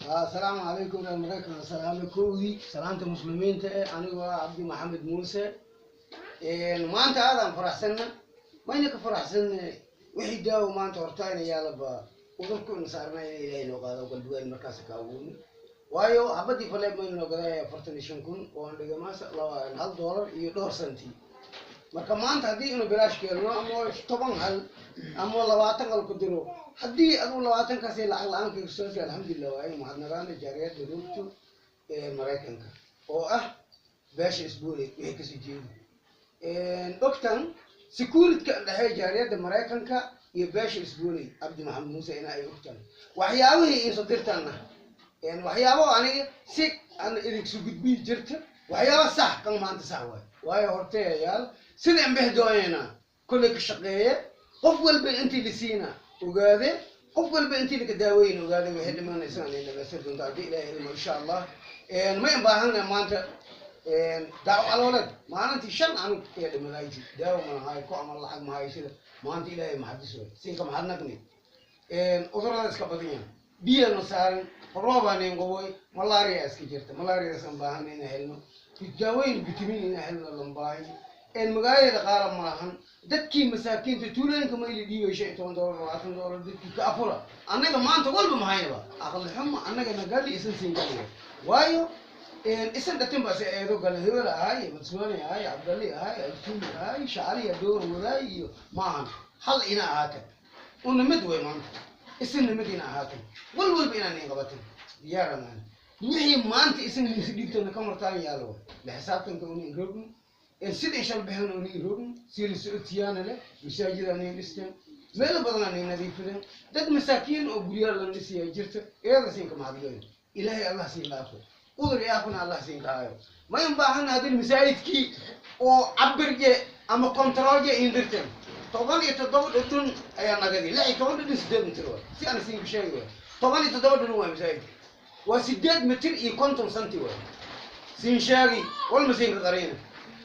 السلام عليكم ورحمة الله. السلام كودي سلامة المسلمين أنا عبد محمد موسى. ما أنت هذا فرحسنا ما إنك فرحسنا وحي داو ما أنت ورتاين يا لبا وذكر نصارنا إلى لو قالوا قلبوا المركز كاوني وايو عبدي فلا ما إنه قضايا فرتني شنكون وعند جماعة هل دولار يدور سنتي marka maanta haddii inuu bilaash keeno ama 10 hal ama 20 hal ku diro haddii adigu 20 kaasi lacag la'aan ka soo sii alxamdulillah waa inuu mahadnaqaana jaariyadda ruugtu ee Mareykanka oo ah beesha isbuuley wixii kasoo jeedo ogtan security-ka dhexeeya jaariyadda Mareykanka iyo beesha isbuuley Cabdi Maxamed Muuse in ay ogtan waxyaabihii inso dirtana waxyaabo aniga si aan idinsu gudbiyi jirta waxyaabo sax kan maanta sax waay waayo horteeyayaal sida aan bixi doonayna kulley ka shaqeeye qof walba intii la siina ogaade qof walba intii laka daaweyn ogaade waxay dhimanaysaa inay dhamaystir doonto haddii ilaahay ilmo insha allah ma in baahana maanta daawo calooleed maalintii 5 anug ee dhimanaysi daawo ma lahaay ku amal lacag ma hayo sida maanta ilaahay maxadis way siinka maxadnaqni cudurada iska badan yahay biyana saaran roobaan qoboy malaria iska jirta malaariadaasaan baahana inaan helno daaweyn vitamin inaan helno lan baahan magaalada dhaqaala ma lahan dadkii masaakiinta tuulooyinka ma ili dhiibay $15 $20 dadkii ka afura annaga maanta walba mahaynaba aqli xumo annaga nagali isan siin galaya waayo isan dhatin baa si eedo gala hebel ahay madswaani ahay cabdali ahay altuuli ahay shacaliya door wadaay iyo maahan hal ina ahaata una mid way maanta isan mid ina ahaata wal walba inaan in qabatin diyaaramaan wixii maanta isan liisi dhiibtana ka martaan yaalo la xisaabtanka una inrogno sida insha bixin una inrogno si la socodsiyaana leh masaajid aanay dhisteen meelo badan aanay nadiifideen dad masaakiin oo guryaha la dhisiyaa jirta iyada siinka mahadgayo ilaahay allah siin dhaafo udur yaafuna allah siin kaayo ma in baahana haddii masaajidkii oo cabirje ama kontaroolje indirteen 17 dhudhun ayaa nagadi 16 dhudhun 8 mitir waay si aan siinka sheegi waay 17 dhudhun waay masaajidka waa 8 mitir iyo 50 santi waay siin sheegi walma siinka qarayna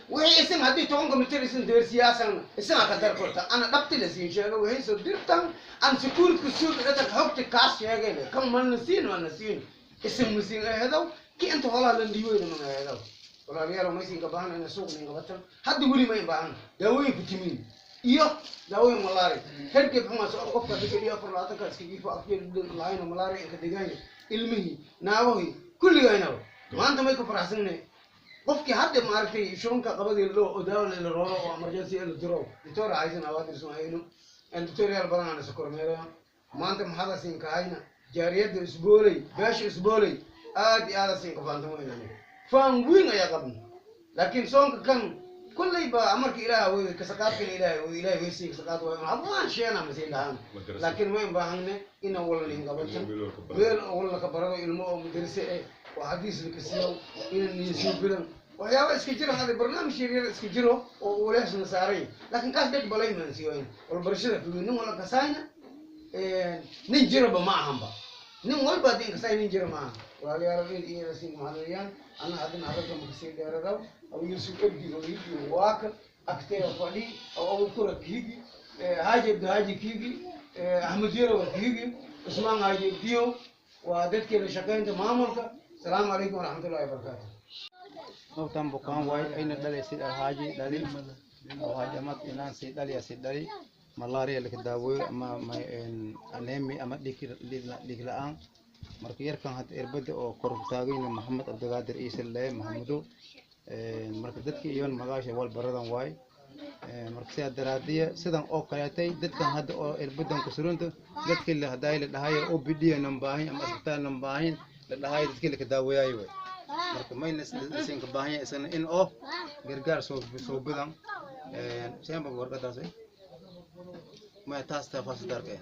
wixii isin haddii 10 mitir isin deersiyaasan isin ka dar korta ana dhabti la siin sheego wixii soo dirtan aan security suuq dhatan xogta kaas sheegayna kan malna siin malna siin isin masiin eedow ki inta holaha lan dhiiweyna ma eedow walaalayaal ma siin ka baahan ina suuq nin qabatan hadda weli ma in baahan daawooyin fitamiin iyo daawooyin malaria hergeb xuma soo qofka dhigay 24 ka iska jiifo afkeed lahayn malaria inka deegaanka ilmihii naagahii kulligayna maanta may ku faraxsannahay qofkii hadda maaragtay shunka qabadii loo daawo la roodo oo emergency la diro doctor aysan awaadir soo hayno en doctor yar badan aan soo kormeerayo maanta maxada siin ka hayna jaariyadda isbooley beesha isbooley aad iyo aad siin ka faantamayna faan weyn ayaa qabna laakiin soonka kan kulley ba amarka ilaaha wey kasaqaadkan ilaahay wey ilaahay wey sii kasaqaad waay waxaan sheena ma siin lahaan laakiin ma in baahane inaan wala nin qabatan meel oo wala ka barado ilmo oo madrase eh oo xadiis la kasiyo inaan niisiyo bilan waxyaaba iska jira hada barnaamij yaryar iska jiro oo uleesna saaray laakiin kaas dad balay maan siiwayn wal barashada fugi nin wala kasayna nin jiraba ma ahanba nin walba haddii kasay nin jira ma ahan walaalayaal in iyo siin mahadiyaan ana hadin hadalka ma kasii dheeradaw aw Yusuf Abdi oo higi waaka agtee fadhi aw Abu Kura kiigi Haaji Abdi Haaji kiigi Ahmed Yaro kiigi Usmaan Haaji Abdiyo waa dadkii la shaqeynta maamulka. السلام عليكم ورحمة الله وبركاته. Nogtan bukaan waay ayna dhalay sid alhaaji dhali oo haajamad inaan sii dhaliya sii dhali malaria laka daaweeyo ama anemia ama dhiig la'aan marka yarkan hadda irbada oo kor ku taagayna Maxamed Cabdiqaadir Ciise lee Maxamudo marka dadkii iyoon magaasha wal baradan waay marka sidaa daraadiya sidan oo kaleetay dadkan hadda oo irbadan ku surunta dadkii la hadaay la dhahayo OPD nan baahin ama isbitaal nan baahin la dhahayo dadkii laka daaweeyayo waay marka mayna siinka baahan yahay isna in oo gargaar soo badan seenba warqadaas ma taas taa faasidarka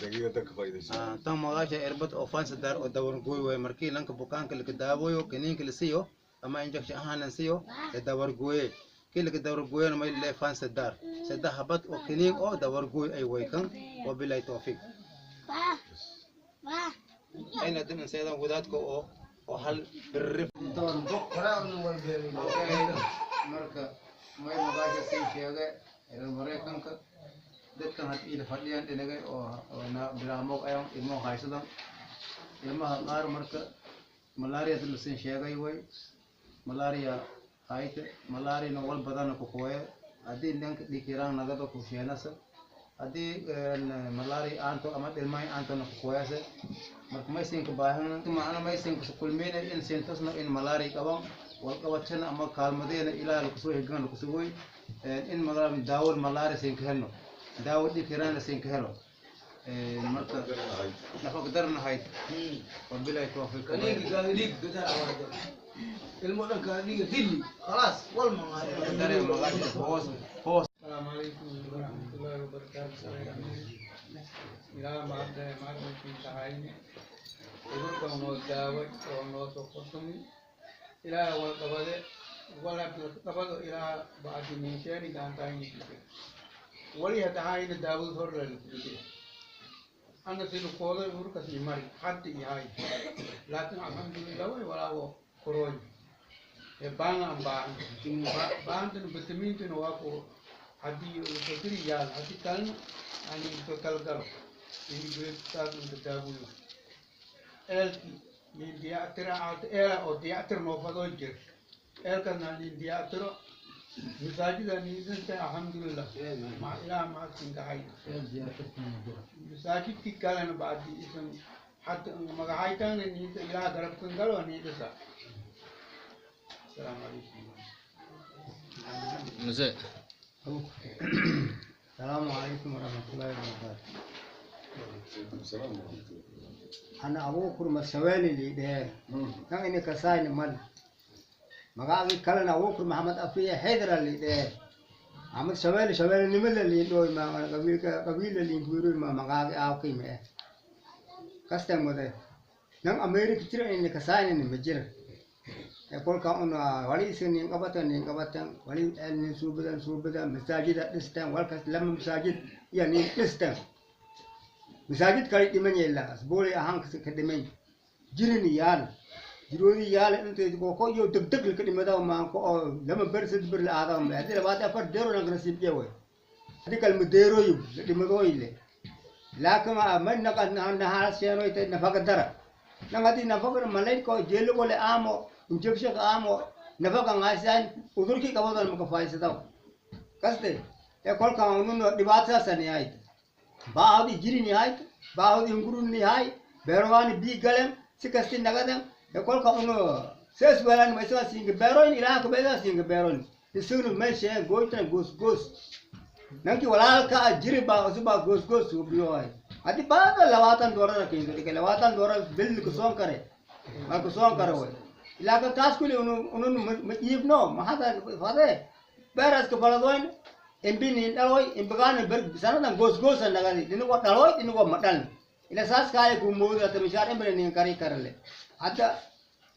Daqiiqada ka faa'iidayso. Tan magaasha irbad oo fansadar oo dawargooy waay. Markii lanka bukaanka laka daawoyo, kaniinka la siiyo ama injection ahaan la siiyo, la dawargooye. Kii laka dawargooyana may le fansadar saddex habad oo kaniin oo dawargooy ay way kan. Wabilahi tawfiiq. Ayna din seedan wadaadka oo hal birrif. Marka may magaasha sii sheege reer Maraykanka, dadkan had ila fadhiyaan dhinagay oo bilaamoog ayan ilmo haysadan, ilmaha qaar marka malaria lasin sheegay way malaria hayte, malariana wal badana ku kooye. Haddii dhanka dhikiraan nagada ku sheenasa, haddii malaria aanto ama dhilmahay aantona ku kooyase. Marka maysinka baahan macna maysinka kulmeyna in siintasno in malaria qaban walqabatana ama kaalmadeena ilaa lakusoo higan lakusugoy in daawo malaria siinka helno, daawo dhikiraan siinka helo. Marka nafaq darnahayd. Wabilahi tawfiiq. Kaniinka kaadiliig gadaa ilmo dhan kaadiliiga dilli khalaas walma. Dareen magaasha hoos hoos. السلام عليكم ورحمة الله وبركاته. ilaa maanta maalintii tahayni cudurka noo daaway oo noo soo qosumi ilaa walqabade walqabado ilaa bacdi miishaani gaantahayni wali hadahayna daawad hor lalakudide ana silukooday cudurkasi mari hadda ihay, laakin alxamdulillah way walaago korooy ee baanga an baahan baahantana bitamiintana waa ku haddii sotiri yaal haddii kalena ani soo talgalo ini saas unta daabuyo eelki nin diyactira eela oo diyactir noofadoo jir eelkasna nin diyactiro masaajida niisanta alxamdulillah ma ilaah mahadsinkahay. Masaajidki kalena bacdi isan hadda magahaytana niisa ilaah garabkan galo niidasa. Asalaamu calaykum. Mzee. السلام عليكم ورحمة الله وبركاته. Salaam warahmatullahi. أنا أبوكر مسوالي اللي ده كان إني كساين مال مقابل كلنا أبوكر محمد أفيا حيدر اللي ده محمد سوالي سوالي نمل اللي دو ما قبيل قبيل اللي يقولوا ما مقابل أوكي ما كاستم وده نعم أمريكا ترى إني كساين مجر kolka un wali isin qabatan nin qabatan wali nin suubadan suubadan masaajida dhistan walkas lama masaajid iyo nin dhistan masaajid kale dhiman yeela asbooli ahaan ka dhiman jirin yaal jiroodi yaal intay ko iyo degdeg ka dhimada ma ko oo lama ber sad ber la aada ma hadii labaad afar deero nag nasiib jewe hadii kal mudeero yub dhimado ile laakin man naqa nahaa sheeno ite nafaqa dara nangati nafaqa malay ko jelo ko le amo injection ka amo nafaqa ngaisan udurki qabadan maka faa'iidsadaw kaste ee kolka unun dhibaatadaasani ahayd baahodi jirini ahayd baahodi hunguruni ahay beerwaani bii galen si kasti nagadan ee kolka unu sees welan ma isaga siinga beeroyn ilaah ka beedaa siinga beeroyn isagnu meesha goytan goos goos nanki walaalka jiri baa usuba goos goos ubiyo ay haddii baada $20 kiinto dhige $20 bil ku soon kare ma ku soon kare way laakiin taas kuli unun ma iibno maxaa fade beeraska faladoyn imbinin dhaloy imbigaana ber sanadan goos goosa nagadi dinago dhaloy dinago ma dhaln ila saas kaale ku mooda tamishaar imbina nin kari karale hadda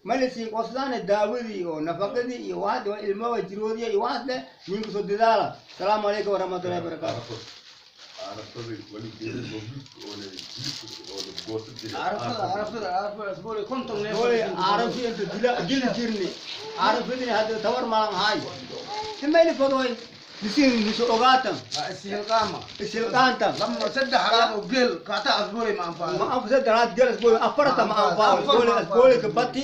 malisi qosdaane daawadii oo nafaqadii iyo waxaad ilmaha jiroodiya iyo waxaas le ninku soo dadaala. Asalaamu calaykum waraxmatullahi wabarakaatu. Arafada wali geeri oo le oo le goosan jiray. Arafada arafada arafada asbuuli 50 neef. Oy arafi inta dila dil jirni arafidni hadda tawar malan hay timayli fadoy nisin niso ogaatan. Isilqaama. Isilqaanta. Lama saddex halaad oo geel kaata asbuuli ma anfaco. Ma anfa saddex halaad geel asbuuli afarta ma anfaco asbuuli asbuuli ka bati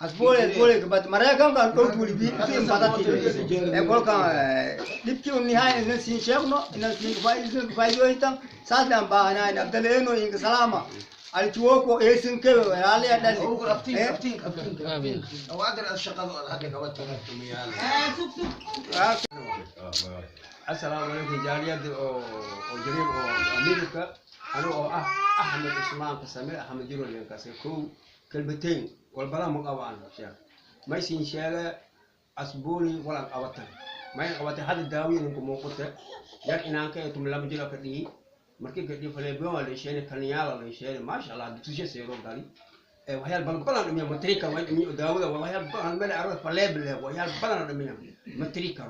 asbuuli asbuuli ka bati maraykanka dhowr tuuli bi siin badati ee kolka dhibkii un nihay inan siin sheegno inan siin faa'iidooyintan saas laan baahanayn abdaleeno inka salaama alchuoko eesin kewe walaaliya dhali. Aftiin aftiin aftiin oo adar shaqada hadda gabadha tumiyaal. Asalaamu calaykum jaaliyadda oo jariir oo Amerika, aniga oo ah Axmed Cusmaan Kasamir Axmed Jiro ninkaasi kow kelmateyn walbala ma qabaan sheekh maysin sheege asbuuni walan qabatan may qabatay hadda daawiyin ku muuqata yar inaanka ee tum lama jiro ka dhihi. Markii gadhi faleebo waa la sheegay kaniyaala la sheegay maasha Allah dugsiga seero gali waxyaal badan dhamiya matrika waa dhamiya daawada waa waxyaal badan meel arada faleeb leh waxyaal badan dhamiya matrika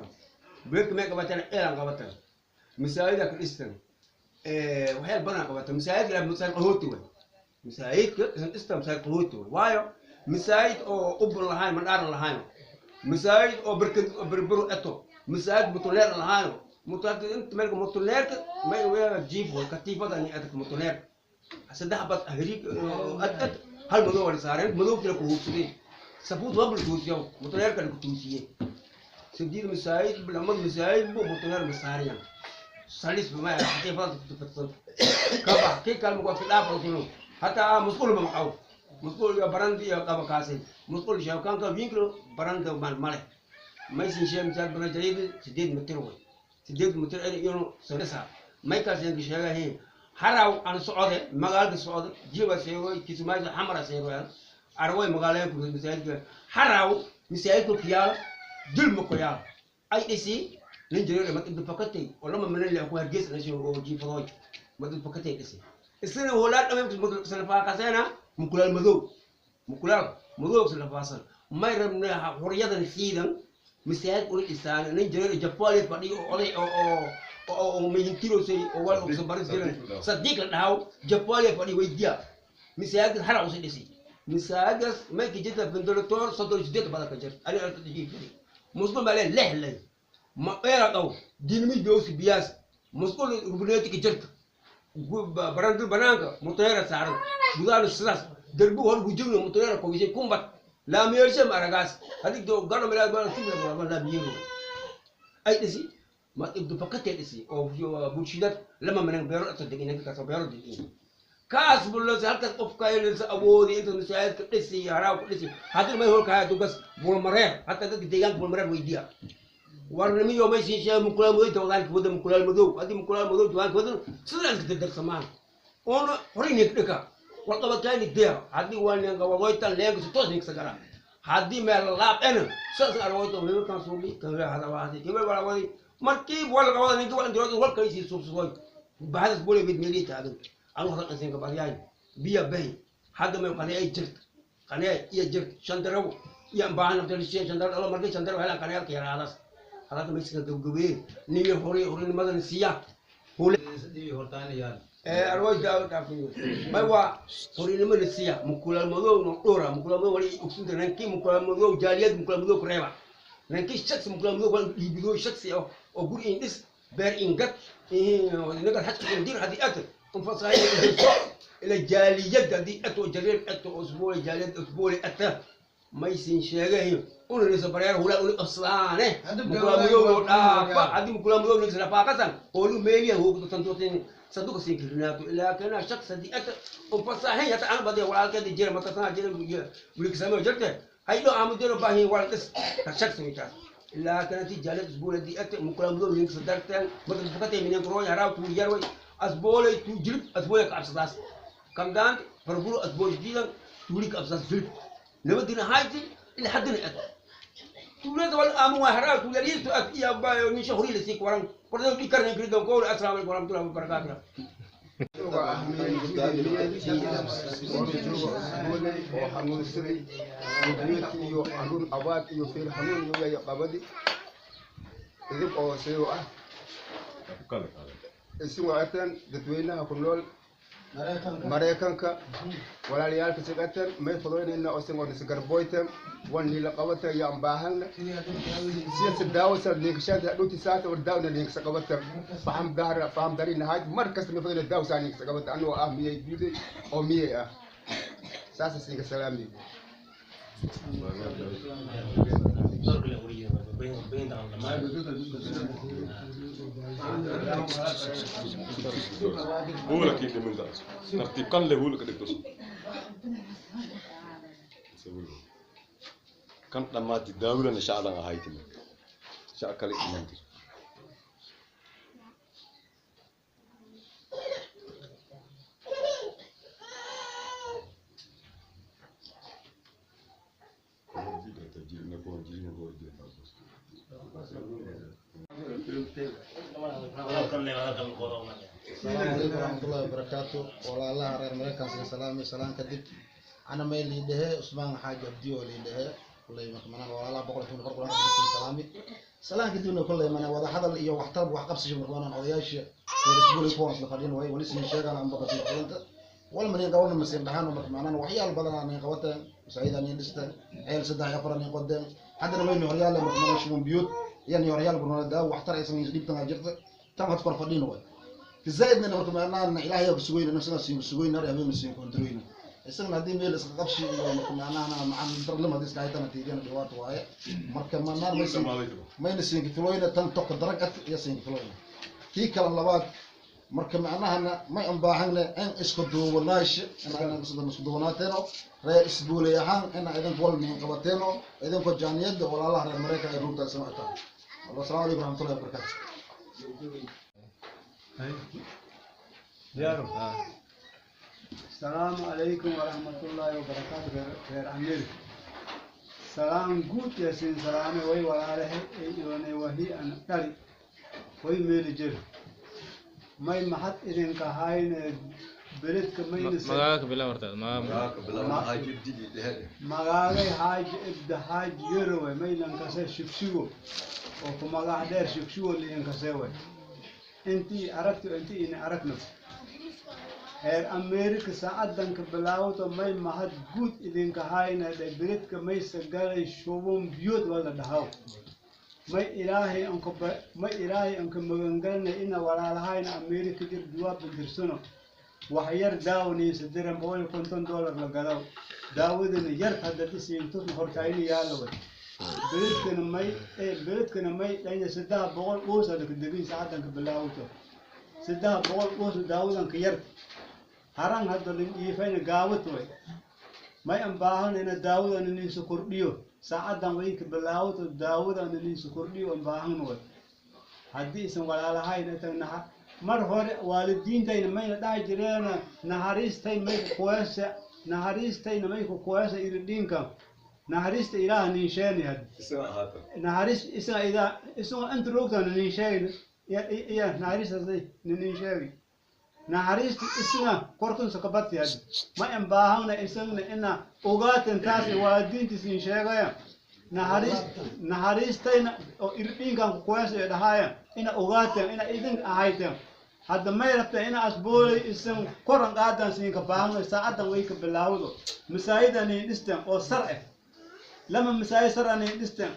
beek me qabatan eelan qabatan masaajida ka dhistan waxyaal badan qabatan masaajid la masaajid qahooti way masaajidka isan dhistan masaajid qahooti way waayo masaajid oo ubul lahayn mandhaar lahayn masaajid oo barkad berbero eto masaajid mutuleer lahayn mutuleer inta meel mutuleerka ma weeyaa jiif way katiifada ni adag mutuleer saddex bad hariig ad hal madow wala saareen madow kala ku hubsadeen safuud wabl tuusiyo mutuleerka ku tuusiyay sideed masaajid lama masaajid bu mutuleer masaariyan salis bama katiifada tufatsan kaba kii kalma ku filaaf rasuulu hatta musqul ma maqaw musqul ya barandi ya qaba kaasi musqul shawkan ka winklo baranda man male maysin shay misaal bana jariid 8 mitir way 8 mitir ay iyo sanasa may kaasi sheegahay haraw aan socode magaalka socode jiba seego kismaayo xamara seego arway magaalada ku masaajidka haraw masaajidku kiyaal dulma ku yaal ay dhisi nin jiray ma ibn fakatay oo lama manan le ku hargeysa na sheego oo jiifadooy ma ibn fakatay dhisi isna walaal dhamay sanfaaqasena mukulaal madow mukulaal madow sanfaasan may rabna xuriyadan siidan masaajid ul isaan nin jiray jafaali fadhi oo oday oo oo mihintirosay oo wal oo sabar jiray sadiq la dhaw jafaali fadhi weydiya masaajid hara u dhisi masaajid may ki jita vendolator 38 badan ka jir ani arta jiifadi muslim bale lehlay ma era qaw dinmi doosi biyaas musqul rubneeti ki jirta barandu banaanka muteera saaran gudaha sidaas darbu hor gujubna muteera kogisay kumbat laamiyershe maragaas hadig do gano mela bana tibla bana laamiyero ay dhisi ma ibdu fakate dhisi oo bulshidad lama manan beero atadegina ka soo beero digin kaas bullo halkaas qofka ay awoodi inta masaajidka dhisi haraa ku dhisi haddii may holka hayto gas bulmareer hatta dadka deegaanka bulmareer weydiya warnimiyo may siin sheeg mukulaal madow tawdaan wada mukulaal madow haddii mukulaal madow tawdaan wada sidaas ka darsamaan oona horay nik dhika walqabadkaani deer haddii waa ninka wagoytan leega si toos ninksa gara haddii meel laab ena saas arwoyto wiilkan suubi kan hada waasi kibel wala wadi markii wal qabada ninka wal inta wal kaysi suubsugoy bahadas bole mid meeli taagan anu hada ansin ka baryaay biya bay hadda may qanay ay jirt qanay iyo jirt shandaraw iyo baahan abdal shee shandaraw alla markii shandaraw helan qanay ka yaraadaas hada ma iska gabgabee niyo hore hornimadan siya hole sidii hortaan yaal arway daaw dhaafiyo may waa horinimada siya mukulaal madow no dhora mukulaal madow wali ogsunta nankii mukulaal madow jaaliyad mukulaal madow kureeba nankii shaksi mukulaal madow wali dhiibido shaksi oo guri in dhis beer in gad nagar xajka in dir haddii aad انفصايل الى جاليد هذه اتو جرير اتو اسبوع جاليد اسبوع ات ما يسين شيغه اون ريس برير هولا اون اصلانه مكلا مدو دافا هذه مكلا مدو نكس رفاقه اولو ميليا هو تنتوتين صندوق سيكرناتو الى كان شخص دي ات انفصاحين يتا انا بدي ولا كده جير ما تسنا جير ولك سامي جرته هاي لو عم ديرو باهي ولا شخص ميتاس لا كانت جاليد اسبوع دي ات مكلا مدو نكس درتن مثل فكتي من كرو يراو تو يروي أسبوع تجلب أسبوع كأبسطاس كم دان فربولو أسبوع جديدا توليك أبسطاس جلب نبدنا هايتي إلى حد الأت تولد ولا أمو هرا تولد تأت يا با نشهري لسيك ورم برضو بيكرني كريدو قول السلام عليكم ورحمة الله وبركاته. oo xanuunsaday iyo xanuun abaad iyo feer xanuun iyo qabadi idib oo sayo ah isin wacatan dadweynaha ku nool maraykanka walaalayaalka sigatan may fududaynayna oo sin oo nisgarboytan wan nila qabata iyo ambaahanna siyasa daawasa ninkashaanta dhuti saata war daawna ninkasa qabata faham dahra faham darina haaj mar kasta may fududayna daawsa ninkasa qabata anoo ah miyay duuday oo miyay ah saasa sinka salaami. هو لك اللي من ذا ترتيب كان له هو لك دكتور كان لما تداول ان شاء الله هايتم شاء كل إيمان. Asalaamu calaykum waraxmatullahi wabarakaatu. Walaalaha reer Mareykanka, salaam salaan kadib, ana may liidhehe Usmaan Xaaji Abdi oo liidhehe. Kulley marka manaan walaalaha 110 qur-aanka salaami salaan kadibna, kulley mana wada hadal iyo waxtar wax qabsasho. Marka manaan odayaasha reer Isbuuley kuwan isla fadhiyan way wali siin sheegaan amba qasiin kulanta wal manin qaban masiin dhahaan. Marka manaan waxyaal badan aan qabateen, masaajid aan dhisteen, ceel 3 4 aan qodeen, haddana wayna horyaal. Marka manaan shuban biyuud yani horyaal barnaamij daawo waxtar aysan dhibtan jirta tan had kor fadhiin way zaidna. Marka macnaha Ilaahay ku sugayna, nafsana siin sugayna, habeen siin kontroyna isagana haddii meel iska qabshi iyo marka macnaha macaan darlama hadii iska haytana tiidina dhibaato waaye. Marka macnaha mayna siin filoyna tan toka darag at iyo siin filoyna tii kala labaad. Marka macnahana may anbaahane in isku duubanaash in isku duubanaateeno reer Isbuuley ahaan, in idinku wal min qabateeno idinku jaaniyada walaalaha reer Mareykan ay rugta samactaan. Assalaamu calaykum waraxmatullahi wabarakaatu. Diyaaro. Asalaamu calaykum waraxmatullaahi wabarakaatu. Reer Amerika, salaan guud yasin salaame. Way walaalahe ay iwanay wahi an dhali way meeli jir may maxad idinka hayne beledka mayna. Magaaga bilaw horta, magaga. Magaagay Xaaji Ibda Xaaji Yerowe, maylankase Shigshigo oo ku magac dheer Shigshigo liinkase. Way intii aragto intii ina aragno reer Amerika saacadanka bilaawto may mahad guud idinka hayna dhe beledka maysa galay shubun biyood wala dhahaw. May Ilaahay anka may Ilaahay anka magangalnay ina walaalahayna Amerika jir jawaab dirsano wax yar daawaniisa diran $150 la gadaw daawadana yar hadda isiintusna hortaayna yaalla. Way beledkana may beledkana may dhanya 300 uusa laka degin saacadanka bilaawto 300 uusa daawadanka yar haran hadda lin iifayna gaawat. Way may an baahanayna daawadana ninsa kordhiyo saacadan waynka bilaawto daawadana ninsa kordhiyo an baahano. Way haddii isan walaalahayn tan naxa mar hore waalidiintayna mayna dhahi jireena naxariistay may kukuweese, naxariistayna may kukuweese iridhiinka naxariista Ilaah nin sheeni had naxariis isaga idaa isaga inta roogtana nin sheegin iya naxariistaas nin sheegi naxariista isna korkunsa kabati had ma in baahana isagna ina ogaaten taas waalidiintiis sheegaya naxariis naxariistayna oo irdhiinkan kukuweesa ee dhahaaya ina ogaaten ina idin ahayten. Hadda may rabta ina asboolay isan koran qaadan siinka baahno saacadan way ka bilaawdo masaajidani dhistan oo sar eh lama masaajid sarani dhistan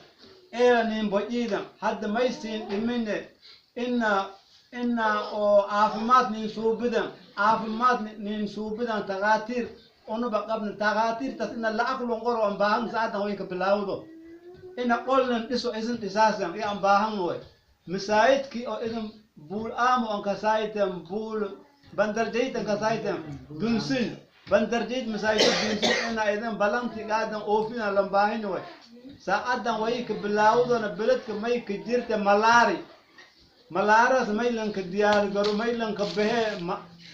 eeranin bojiidan. Hadda may siin dhimine ina oo caafimaad nin suubidan, caafimaad nin suubidan takhaatiir unuba qabna takhaatiirtaas ina lacag lon qoro an baahan saacadan way ka bilaawdo ina qolnan dhiso isin dhisaasan iyo an baahan. Way masaajidkii oo idin buul aamo an kasaytan buul bandarjayt an kasaytan dunsin bandarjayt masaajid dunsin ina idin balanti qaadan oofina lan baahin. Way saacadan way ka bilaawdona beledka may ka jirta malaari malaaras may lanka diyaar garo may lanka behe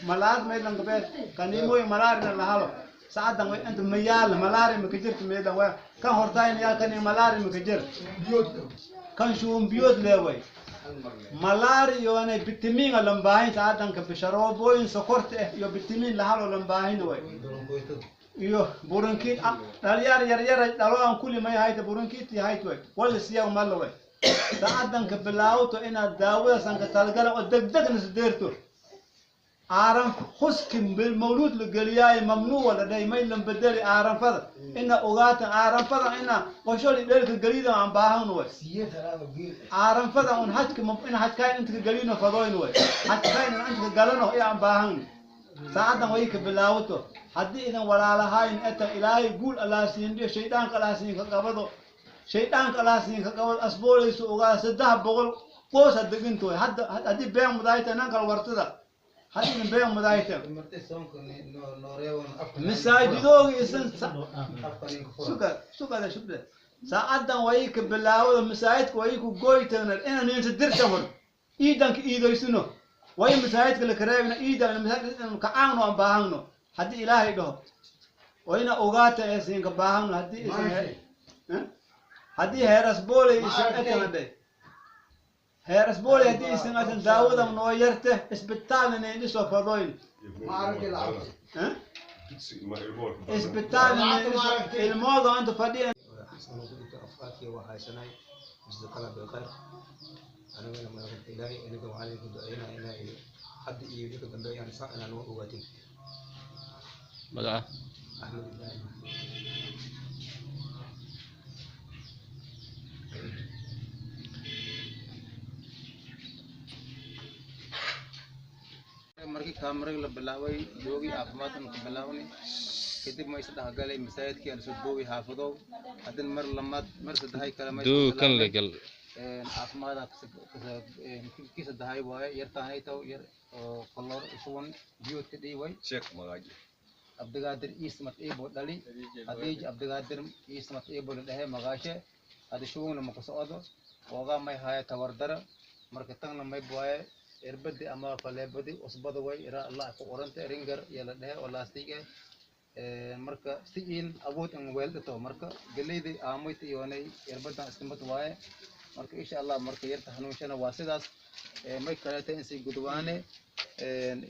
malaar may lanka behe kanimoy malaarina lahalo saacadan way inta mayaal malaari ma ka jirta meedan. Way kan hortayn yaa kani malaari ma ka jir kan shuun biyood leeway malaari yoona bitimiinga lambaahin saacadanka bisharoobooyin sokorta eh iyo bitimiin lahalo lambaahin. Way iyo burankiit dhalinyar yar yar dhaloan kulli may hayta burankiit hayt way wala siyaw malo. Way saacadanka bilaawto inaad daawadasan ka talgala oo degdegna sideerto aaran huski mawluud la geliyaaye mamnuuc la dhahay may lan bedeli aaranfada ina ogaatan aaranfada ina qosholi dhelka gelida aan baahan. Way aaranfada un hajka ina hajkayn inta ka gelino fadoyn way hajkayn inta ka galano iyo aan baahan saacadan way ka bilaawto. Haddii idan walaalahayn eta Ilaahay guul Allah siin dhiyo, shaydaanka Allah siin ka qabado, shaydaanka Allah siin ka qabado. Asboolaysu ogaa 300 qoos deginto hadda haddii been mudaayta nan kala wartada haddii been mudaayta masaajidooga isan suka sukada shubde saacadan way ka bilaawdo masaajidka way ku goytana ina ninsa dirtan hor iidanka iidaysino way masaajidka la kareebna iidan masaajidka kacaangno aan baahangno haddii Ilaahay dhaho wayna ogaata ee siinka baahangno haddii isan haddii heeras boolay isan etana dhe Heer asbooli haddii isan daawada noo yarte isbitaalna indhisoo fadoyn. Ma aragtay lacagta? Isbitaalna ilmooda inta fadhiya. Afraadkii waa haysanay jazakallah bilkhayr. Anigana maaragta Ilaahay aniga waxaan idinku duceynaa inaa hadda iyo wixii ka dambeeya aan saa inaa noo ogaatin. Magaca? Axmed Ibraahim. Markii kaamarag la bilaabay joogii caafimaadkan ku bilaabnay, kadib ma isdhexgalay masaajidkii aan soo duubay xaafadow, haddana mar lamaad mar saddexay kale ma Duu kan la gal. Caafimaad kii saddexay waaye yartaanay taw yar oo kolor shuban biyoodka dhiiway. Sheekh magaaji. Abdigaadir Ismat Ibo dhali, Hadiij Abdigaadir Ismat Ibo la dhehe magaashe. Hadi shubugna maku socdo oogaa may haya tabardara. Marka tangna may waaye irbadi ama faleebadi usbada way ira Allah ku qoranta ringar iyo la dhehe oo laastig eh. Marka si in awood in weeldhato marka galeyda aamoyta iyoonay irbadan iskamad waaye. Marka insha Allah marka yarta hanuunshana waa sidaas. May kaleeta in sii gudwaane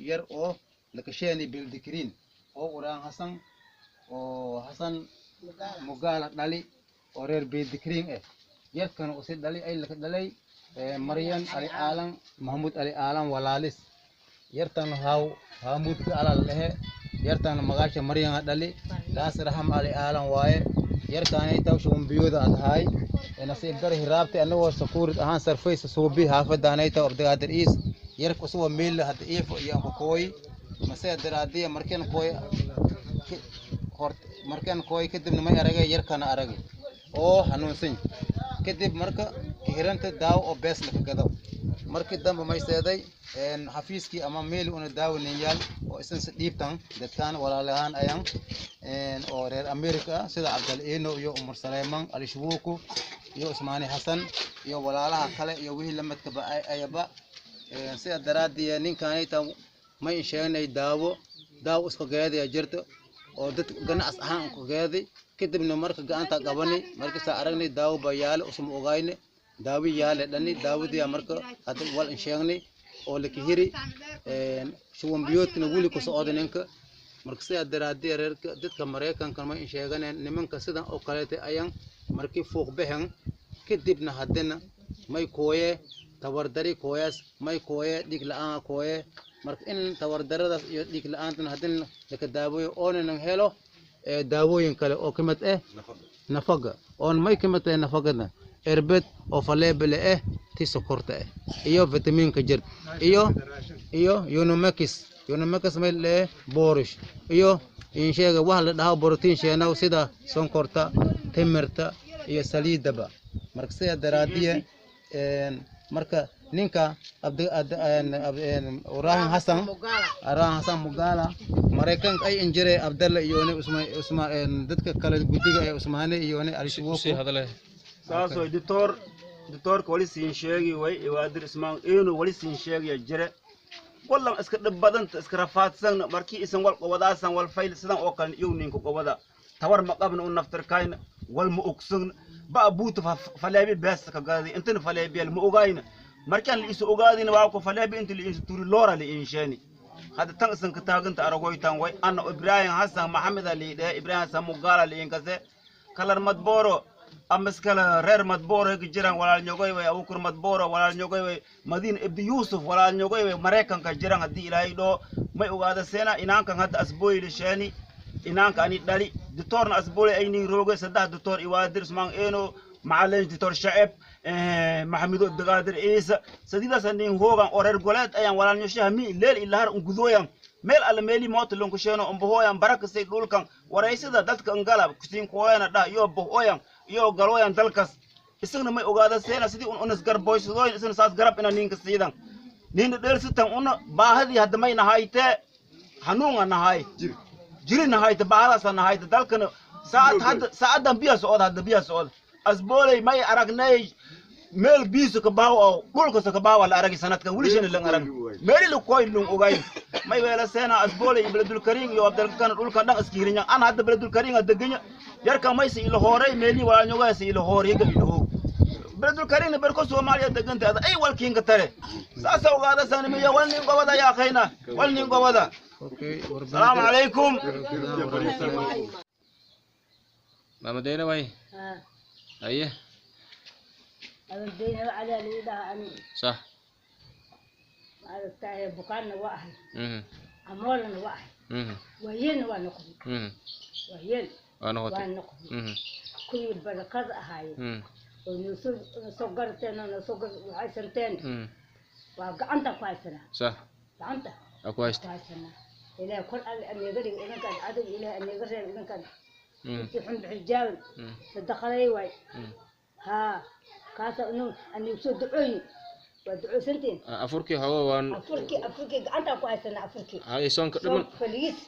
yar oo lakasheeni bildikriin oo uraan Hasan oo Hasan Mugaala dhali oo reer bildikriin eh. Yarkana usi dhali ay laka dhalay Maryan Ali Aalan Mahmud Ali Aalan walaalis. Yartan haw Hamuudka ala la dhehe. Yartan magaasha Maryan dhali taas Raham Ali Aalan waaye. Yarkaanay taw shuban biyooda adhaay nasiib dar hiraabtay anagoo sakuurid ahaan sarfaysa suubi xaafadaanay taw Abdigaadir Iis yarka usuwa meel hadda iifo iyo anku kooy mase daraadiya markeen kooy hort markeen kooy kadibna may aragay yarkana aragay oo hanuunsan. Kadib marka kahiranta daawo oo bees laka gado. Markii dambe may seeday xafiiskii ama meel una daawanayaan oo isan si dhiibtan dadkaan walaalahaan ayaan oo reer America ah sida Cabdal Eno iyo Umar Saleyman Ali Shubuku iyo Usmaani Xasan iyo walaalaha kale iyo wixii la midkaba ayaba. Sida daraadiya ninkaanayta may sheegnay daawo daawo iska geedaya jirta oo dad ganacsi ahaan ku geeday. Kadibna marka gacanta qabanay markasta aragnay daawo baa yaale usma ogayne daawi yaale dhani daawadiya. Marka hadda wal in sheegnay oo la kahiri shuban biyoodkana weli ku socda ninka. Marka sidaa daraadiya reerka dadka Maraykanka ma in sheeganeen nimanka sidan oo kaleeta ayaan markii fuuq bixin kadibna haddana may kooye tabardari kooyaas may kooye dhiig la-aan kooye. Marka in tabardaradaas iyo dhiig la-aantan haddana laka daaweeyo oonanan helo daawooyin kale oo kamid ah nafaga oon may kamid tahay nafagada erbed oo faleebele ah ti sokorta ah iyo vitamiinka jir iyo unomekis unomekis may lee boorish iyo insheega wax la dhaho borotiin sheenow sida sonkorta timirta iyo saliidaba. Marka sida daraadiye marka ninka Ibrahim Hasan Ibrahim Hasan Mugala Maraykanka ay injire Abdalla iyo Usma dadka kale guddiga ee Usmaane iyo Ali Shubuku Sii hadale. Saasoo doctor doctorka wali siin sheegi way Iwaadir Ismaan inuu wali siin sheegaya jire wallan iska dhib badanta iska rafaadsan markii isan wal qobadaasan wal fayl sidan oo kale iyow ninka qobada tawar ma qabna u naftarkayna wal ma ogsan ba buuta faleebi bees ka gaadi intana faleebi ma ogayna markaan la isu ogaadina waa ku faleebi inta la isu turi loora la insheeni hadda tan isan ka taaganta aragoytan way anna Ibrahim Hasan Maxamed Ali dhe Ibrahim Hasan Mugala li inkase kalar madboro ama iskala reer madboro ka jiraan walaal nyogoy way Abukur madboro walaal nyogoy way Madiin Ibn Yusuf walaal nyogoy way Maraykanka jiraan. Haddii Ilaahay dhoo may ogaada seena inaankan hadda asbooy lisheeni inaanka ani dhali doctorna asbooley aynin rooge saddex doctor Iwaadir Usmaan Eno macalin doctor Shacib Maxamedo Abdiqaadir Ciise sadidaas nin hoogan oo reer goleed ayaan walaal nyoshaha mi leel ilahar ungudooyan meel alle meeli moota lonkusheeno umbahoyan barakasay dhulkan waraysada dadka ingala kusiin kooyana dhah iyo bohoyan iyo galooyan dalkas isagna may ogaada seena sidii un unas garboysadooyin isagna saas garab ina ninka siidan nina dheelsitan una baahadii hadda may nahaytee hanuunga nahay jiri nahayte baahadaasa nahayte dalkana saacad hadda saacadan biya socda hadda biya socda asbooley may aragnay meel biisu ka baaw oo dhulkasa ka baawa la aragi sanadkan weli shani lan arag meeli la koy lung ogay may weela seena asbooley Beledul Karim iyo Abdalkan dhulkan dhan iskiirinya an hadda Beledul Karim degenya yarka maysi ila horay meeli walaalnyogaasi ila horay ga ila hoog. Beledul kariina berko Soomaaliya degantaada ay walkiinka tare saasa ogaada sanimiya wal nin gobada yaa khayna wal nin gobada. Asalaamu calaykum. Maama Deyna way aye Deyna calaa liidaha ani. Sax. Maaragtay bukaanna waa ahay, amoolana waa ahay, waayelna waa noqday, waayel waa noqotay, waa noqday. Kuwii barakada ahaayeen oo nasoo garateen oo nasoo haysanteen waa gacanta ku haysanaa. Sax. Gacanta aa ku haysta ku haysanaa. Ilaah kor alle aniga dhig idinkaan cadow, ilaah aniga reeb idinkaan intii xun bixijaabin sadaqaday waay. Haa, kaasa inu anigu soo ducooyin waa ducoosantiin. Afurkii xogo waan Afurkii gacantaa ku haysanaa afurkii. Hay soonka dhiman. Faliis.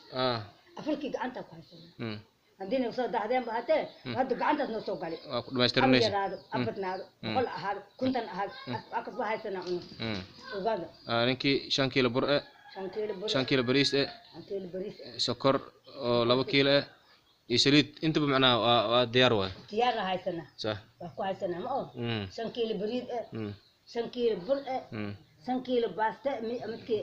Afurkii gacantaa ku haysanaa. Haddii nagu soo dahdeen ba hatee hadda gacantaas noo soo galay. Waa ku dhamaystiranaysa. Yaraado abadnaado 100 ahaado 50 ahaado akas waa haysanaa cunu ogaada. Ninkii 5 kiilo bur eh, 5 kiilo bur, 5 kiilo bariis eh, 5 kiilo bariis eh, sokor oo 2 kiilo eh iyo saliid intaba macnaha waa diyaar waay. Diyaar haysanaa. Sax. Waa ku haysanaa ma oo 5 kiilo bariis eh, 5 kiilo bur eh, 5 kiilo baaste midkii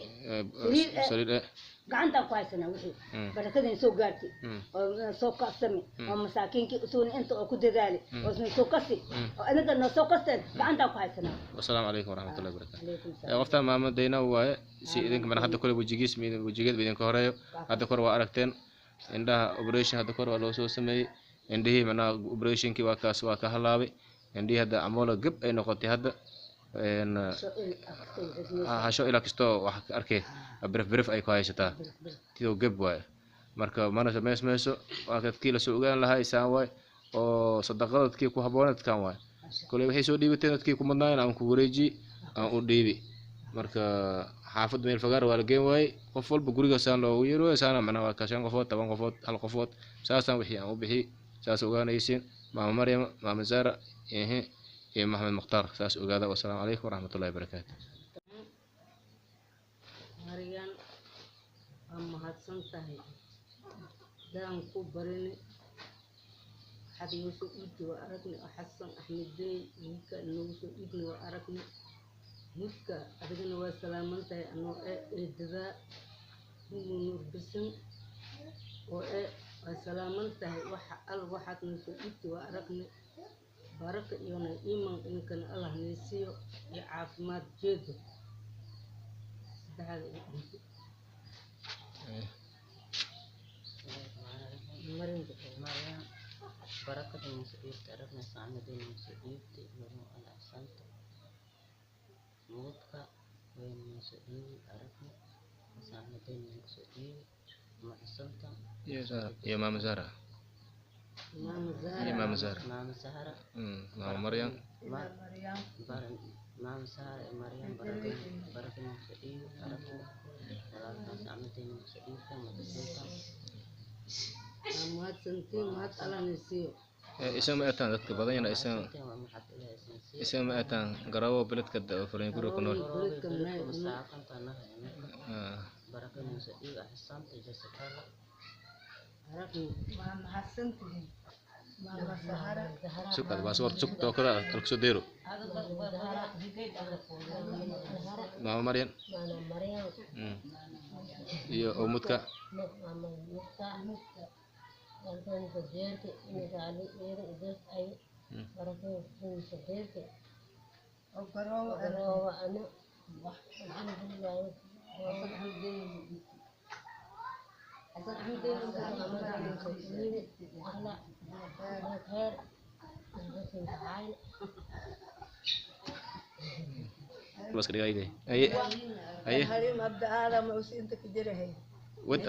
saliid eh, saliid eh, gacantaan ku haysanaa wixii barakadin soo gaartay oo soo kasami oo masaakiinkii usuuna inta oo ku dadaali oo isna soo kasi oo idinka noo soo kasteen gacantaan ku haysanaa. Wasalaamu calaykum waraxmatullahi wabarakaatu. Qoftaan maama Deyna waaye si idinka macnaha hadda kole wejigiis wejigeed ba idinka horeeyo hadda kor waa aragteen indhaha operation hadda kor waa loo soo sameeyey indhihii macnaha operationkii waa kaas waa ka halaabay indhihii hadda camoola geb ay noqotay hadda hasho ilaa kastoo wax ka arkay birif birif ay ku haysataa tidoo geb waaye. Marka mana samaysmayso waa dadkii lasoo ogaan lahaa isaan waay oo sadaqada dadkii ku habboona dadkan waay koley waxay soo dhiibateen dadkii ku mudnaayeen aan ku wareejiye aan u dhiibi. Marka xaafad meel fagaar waa la geen waayey qof walba guriga saan loogu yeero saana macnaha waa ka 5 qofood 10 qofood 1 qofood saasaan wixii aan u bixiyey saas ogaanaysiin maama Maryam, maama Zara iyo Maxamed Mukhtaar saas ogaada. Wasalaamu calaykum waraxmatullahi wabarakaatu. Maryan waa mahadsan tahay daan ku barini waxaad noo soo iibti waa aragni oo Xasan Axmed Dey ninka noogu soo iibni waa aragni mudka adigana waa salaaman tahay anoo eedadaa humu Nuur Bisan oo waa salaaman tahay waxa al waxaad noo soo iibti waa aragni baraka iyona iiman inkana Allah naysiiyo iyo caafimaad jeedo saddexaad ugu dhintay. Maryam barakada noo dhiibtay aragna saacadii noo dhiibtay noo alaasanta mudka way noo dhiibay aragna saacadii noo dhiibay macsanta iyo maama Zara, maama Zara iyo maama Zara, maama Zara, maama Maryam, maama Zara Maryam baraka noo dhiibay aragna walaalkaa saacadii noo dhiibtay macsanta. Mahadsantiin mahad Allah naysiiyo. Isan ma ataan dadka badan yana isan ma ataan garawo beledka furan guriga ku nool. Sug ad baasboort sug tookada alkusoo deero maama Maryam iyo umudka. Bas dhigayde aye aye Harim abda aadam us inta ka jirahay. Wad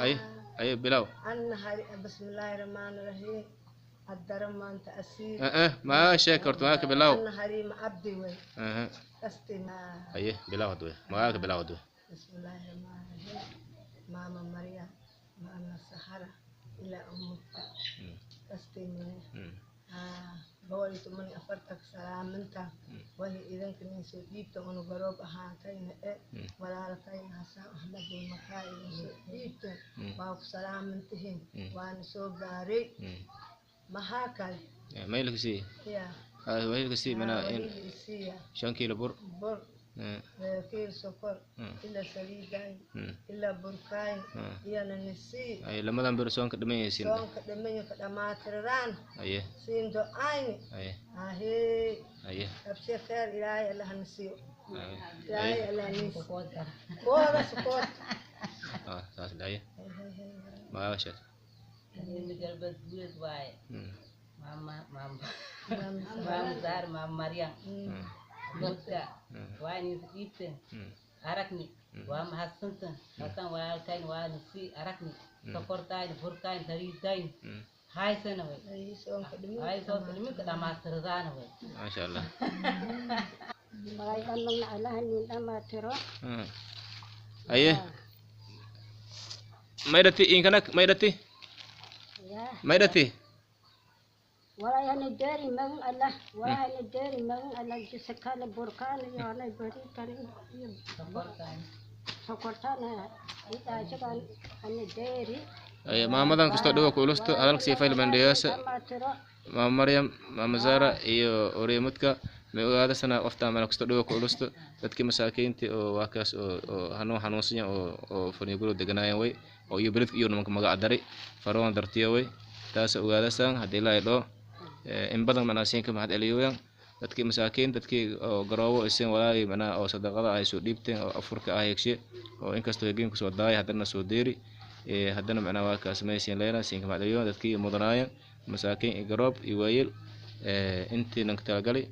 aye aye bilaw. Anna hari bismillahir rahmanir rahim addara maanta asiir ma sheeg horta magaalka bilaw. Anna harim abdi way astina aye bilaw hadda wey magaalka bilaw hadda. Bismillahir rahmanir rahim maama Maryam maama Sahara ila ummuta astina 114 salaaminta wahi idinka nin soo dhiibta unu garoob ahaantayna e walaalkayna Xasan Axmed makaa idin soo dhiibta waa ku salaamantihiin waana soo gaaray. Maxaa kale? Maylka sii. Ya. Maylka sii mana in isiiya 5 kiilo bur. Bur, kiil sokor, ilaa saliidayn, ilaa burkayn iyana nisii. Ay lamadan bir soonka dhamayaysiin. Soonka dhamayo ka dhamaatiraan. Aye. Siin do-ayni. Aye. Ahee. Aye. Abshe kheer ilaahay allah nasiiyo. Ilaahay allah nisiiyo. Kooda sukood. Ah, saas dhaye. Maasha. Galbeed guuleed waaye. Maama maama. Maama Zahar, maama Maryam. Dadka waa idin dhiibteen. Aragni waa mahadsantan. Hasan walaalkayn waa nasi aragni. Sokortayn, burkayn, saliidayn. Haysana way. Hay soonka dhiminka dhammaystiradaana way. Maasha Allah. Magay dhammaan allaha nin dhammaatiro. Aye. Maydhati inkanak maydhati. Maydhati. Walaa hani deeri magan allah, walaa hani deeri magan allah, jisakala burkaan iyo ana baritan iyo sokortaan idaashadan hani deeri. Aye, maamadan kastoo dhawa ku ulusto hadalka sii fayl bandhiyaasha. Maama Maryam, maama Zara iyo oreemudka may ogaadasana qofta meel kastoo dhawa ku ulusto dadkii masaakiinta oo waa kaas oo hanuun xanuunsan oo furniguro deganaayan way oo iyo beledka iyo nimanka magac daray faroon dartiya way taas ogaadasaan haddii ilaahay dhoo in badan macnaa siinka mahad celiyoyaan dadkii masaakiin dadkii oo garoobo isin walaagii macnaa oo sadaqada ay soo dhiibteen oo afurka ah hegshe oo inkastoo hegeenku soo daaya haddana soo deeri haddana macnaa waa kaas maysiin leena siinka mahad celiyoyaan dadkii mudanaayan masaakiin iyo garoob iyo waayeel intii nanka talagalay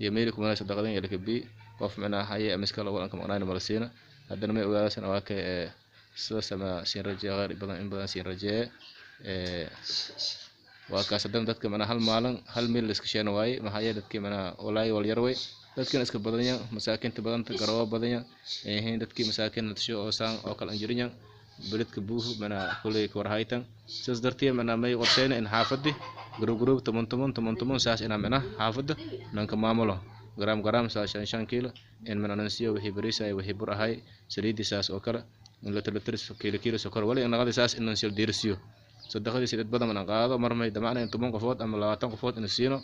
iyo meeli kumana sadaqadan iyo lakabi qof macnaa haye ama iska lagu anka maqnaan mala siina haddana may ogaadasaan waa kay sidaas ama siin rajeeye khayr badan in badan siin rajeeye waa kaas haddana dadka macnaa hal maalin hal meel la iska sheena waaye maxaa yeele dadkii macnaa walaay wal yar way dadkina iska badanyan masaakiinta badanta garoobo badanya yihiin dadkii masaakiin natasho oo saan oo kale anjirinyan beledka buuhu macnaa kuley ka warhaytan sidaas darteed macnaa may qorsheyna in xaafaddi group group toban toban toban toban saas inaa macnaa xaafadda nanka maamulo garaam garaam saas 5 5 kiilo in macnaa nan siiyo wixii bariis ahay wixii bur ahay saliidii saas oo kale in la tiro kiilo kiilo sokor wali in naqadi saas in nan siiyo deersiyo sadaqadiisa dad badan macnaa qaado mar may damacna in 10 qofood ama 20 qofood in siino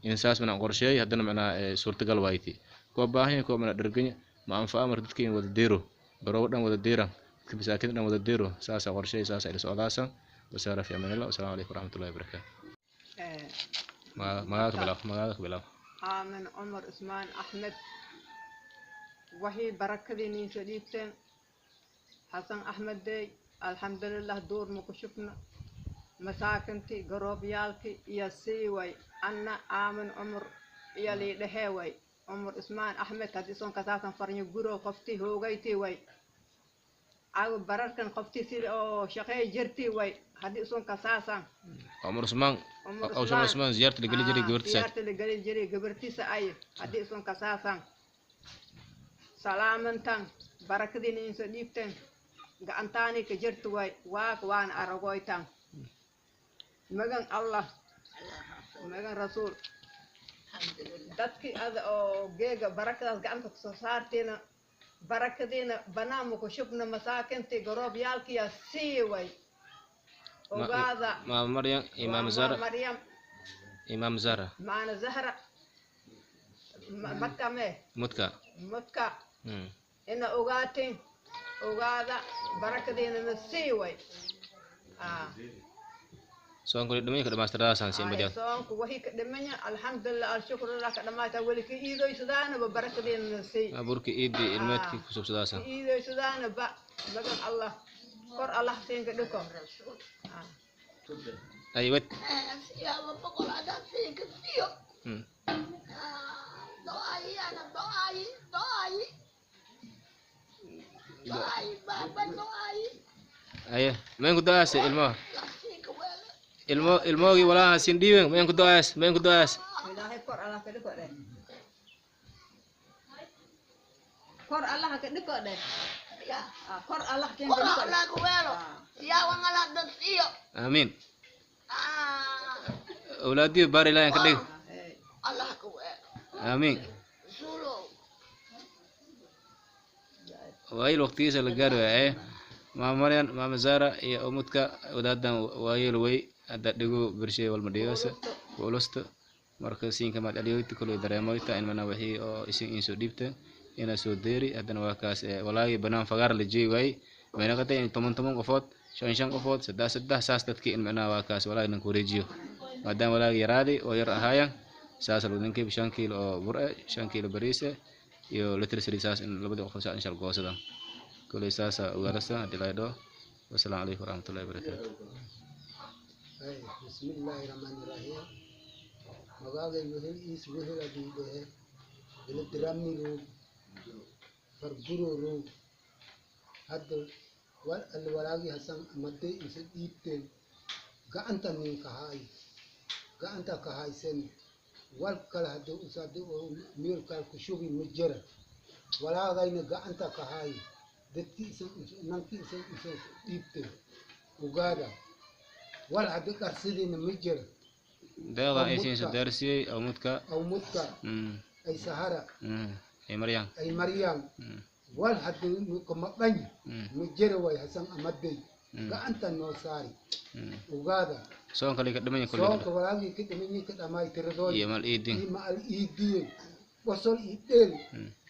in saas macnaa qorsheey haddana macnaa suurtagal waaytii kuwa baahan kuwa macnaa dherganya ma anfaca mar dadka in wada deero garoobo dhan wada deeran dadka masaakiin dhan wada deero saasa qorsheey saasa ila socdaasan wasaara fi amaan illah wasalaamu calaykum waraxmatullahi wabarakaatu. Magaalka bilaw, magaalka bilaw. Aamin Cumar Usmaan Axmed waxay barakadii niin soo dhiibteen Xasan Axmed dey alxamdulilah duur ma ku shubna masaakintii garoobyaalkii iyo sii way anna Aamin Cumar iyo liidhahee way Cumar Usmaan Axmed haddii soon kasaasan farnyo guro qoftii hoogaytii way caawa bararkan qoftii sida oo shaqeey jirtii way haddii soon kasaasan Cumar Usmaan aw Cumar Usmaan ziyaarta la geli jiray gabartiisa ziyaarta la geli jiray gabartiisa ay haddii soon kasaasan salaamantan barakadiina insoo dhiibteen gacantaani ka jirta way waak waana aragoytan magan allah magan rasuul dadkii ada oo geega barakadaas gacanta kusoo saartiina barakadiina banaanma ku shubna masaakintii garoobyaalkiya sii way ogaada maama Maryam imaam Zara Maryam imaam Zara maana Zahra madka mee mudka mudka ina ogaatiin ogaada barakadiina na sii way soonku dhimanka dhamaystiradaasaan siin badiyaan soonku wixii ka dhimanya alxamdulilah alshukrulah ka dhamaata weli ka iidoysadaanaba barakadiina na sii burki iidi ilmeedkii ku subsadaasan iidoysadaana ba magan allah kor allah siinka dhiko ay wad aye mayn ku do-aase ilmaha ilmo ilmoogii walaaha siin dhiiben mayn ku do-aas mayn ku do-aas ilaahay kor allah ka dhiko dheh kor allah ka dhiko dheh kor allah ka dhiko aamiin awlaadiyo baar ilaahan ka dhig aamiin waayeel waqtigiisa la gaari waaye maama Maryam maama Zara iyo umudka wadaadan waayeel wey. Hadda dhigo bershay walma dhigaysa ku ulusta. Marka siinka maad aliyoyta kuley dareemoyta in mana wixii oo isin insoo dhiibteen inaa soo deeri. Haddana waa kaas walaagii banaan fagaar la jeegi waayey, waxay noqotay in 10 10 qofood, 5 5 qofood, 3 3 saas dadkii in macnaha waa kaas walaagi ninka wareejiyo, maadaama walaagi yaraadi oo yar ahaayaan. Saas lagu ninkiiba 5 kiilo oo bur eh, 5 kiilo bariis eh iyo litr saliid, saas in labadii qofood saa insha goosadaan. Kuley saasa ogaadasa haddii laga dhaho. Wasalaamu calaykum waraxmatullahi wabarakaatu. Bismillaahi rahmaani rahiim. Magacay wehel iis wehel adii dhehe beledrami roog farburo roog. Hadda wal alle walaagi Hasan amaday isa dhiibteen gacanta nin kahaay gacanta kahaysen wal kale hadda usade oo meel kale ku shubi ma jira. Walaagayna gacanta kahaay dadkii isa nankii isa dhiibteen ogaada wal hadda qarsidiina ma jira. Deeqdan ay siinsa daarsiyey awmudka awmudka ay sahara ay Maryam ay Maryam wal hadda kuma dhanyi ma jira. Way Hasan amaday gacanta noo saari ogaada. Soonka lika dhiman kuley soonka walaagii ka dhimanyi ka dhamaay tiradooy iyo mal iidin iyo maal iidiye wasol iidheel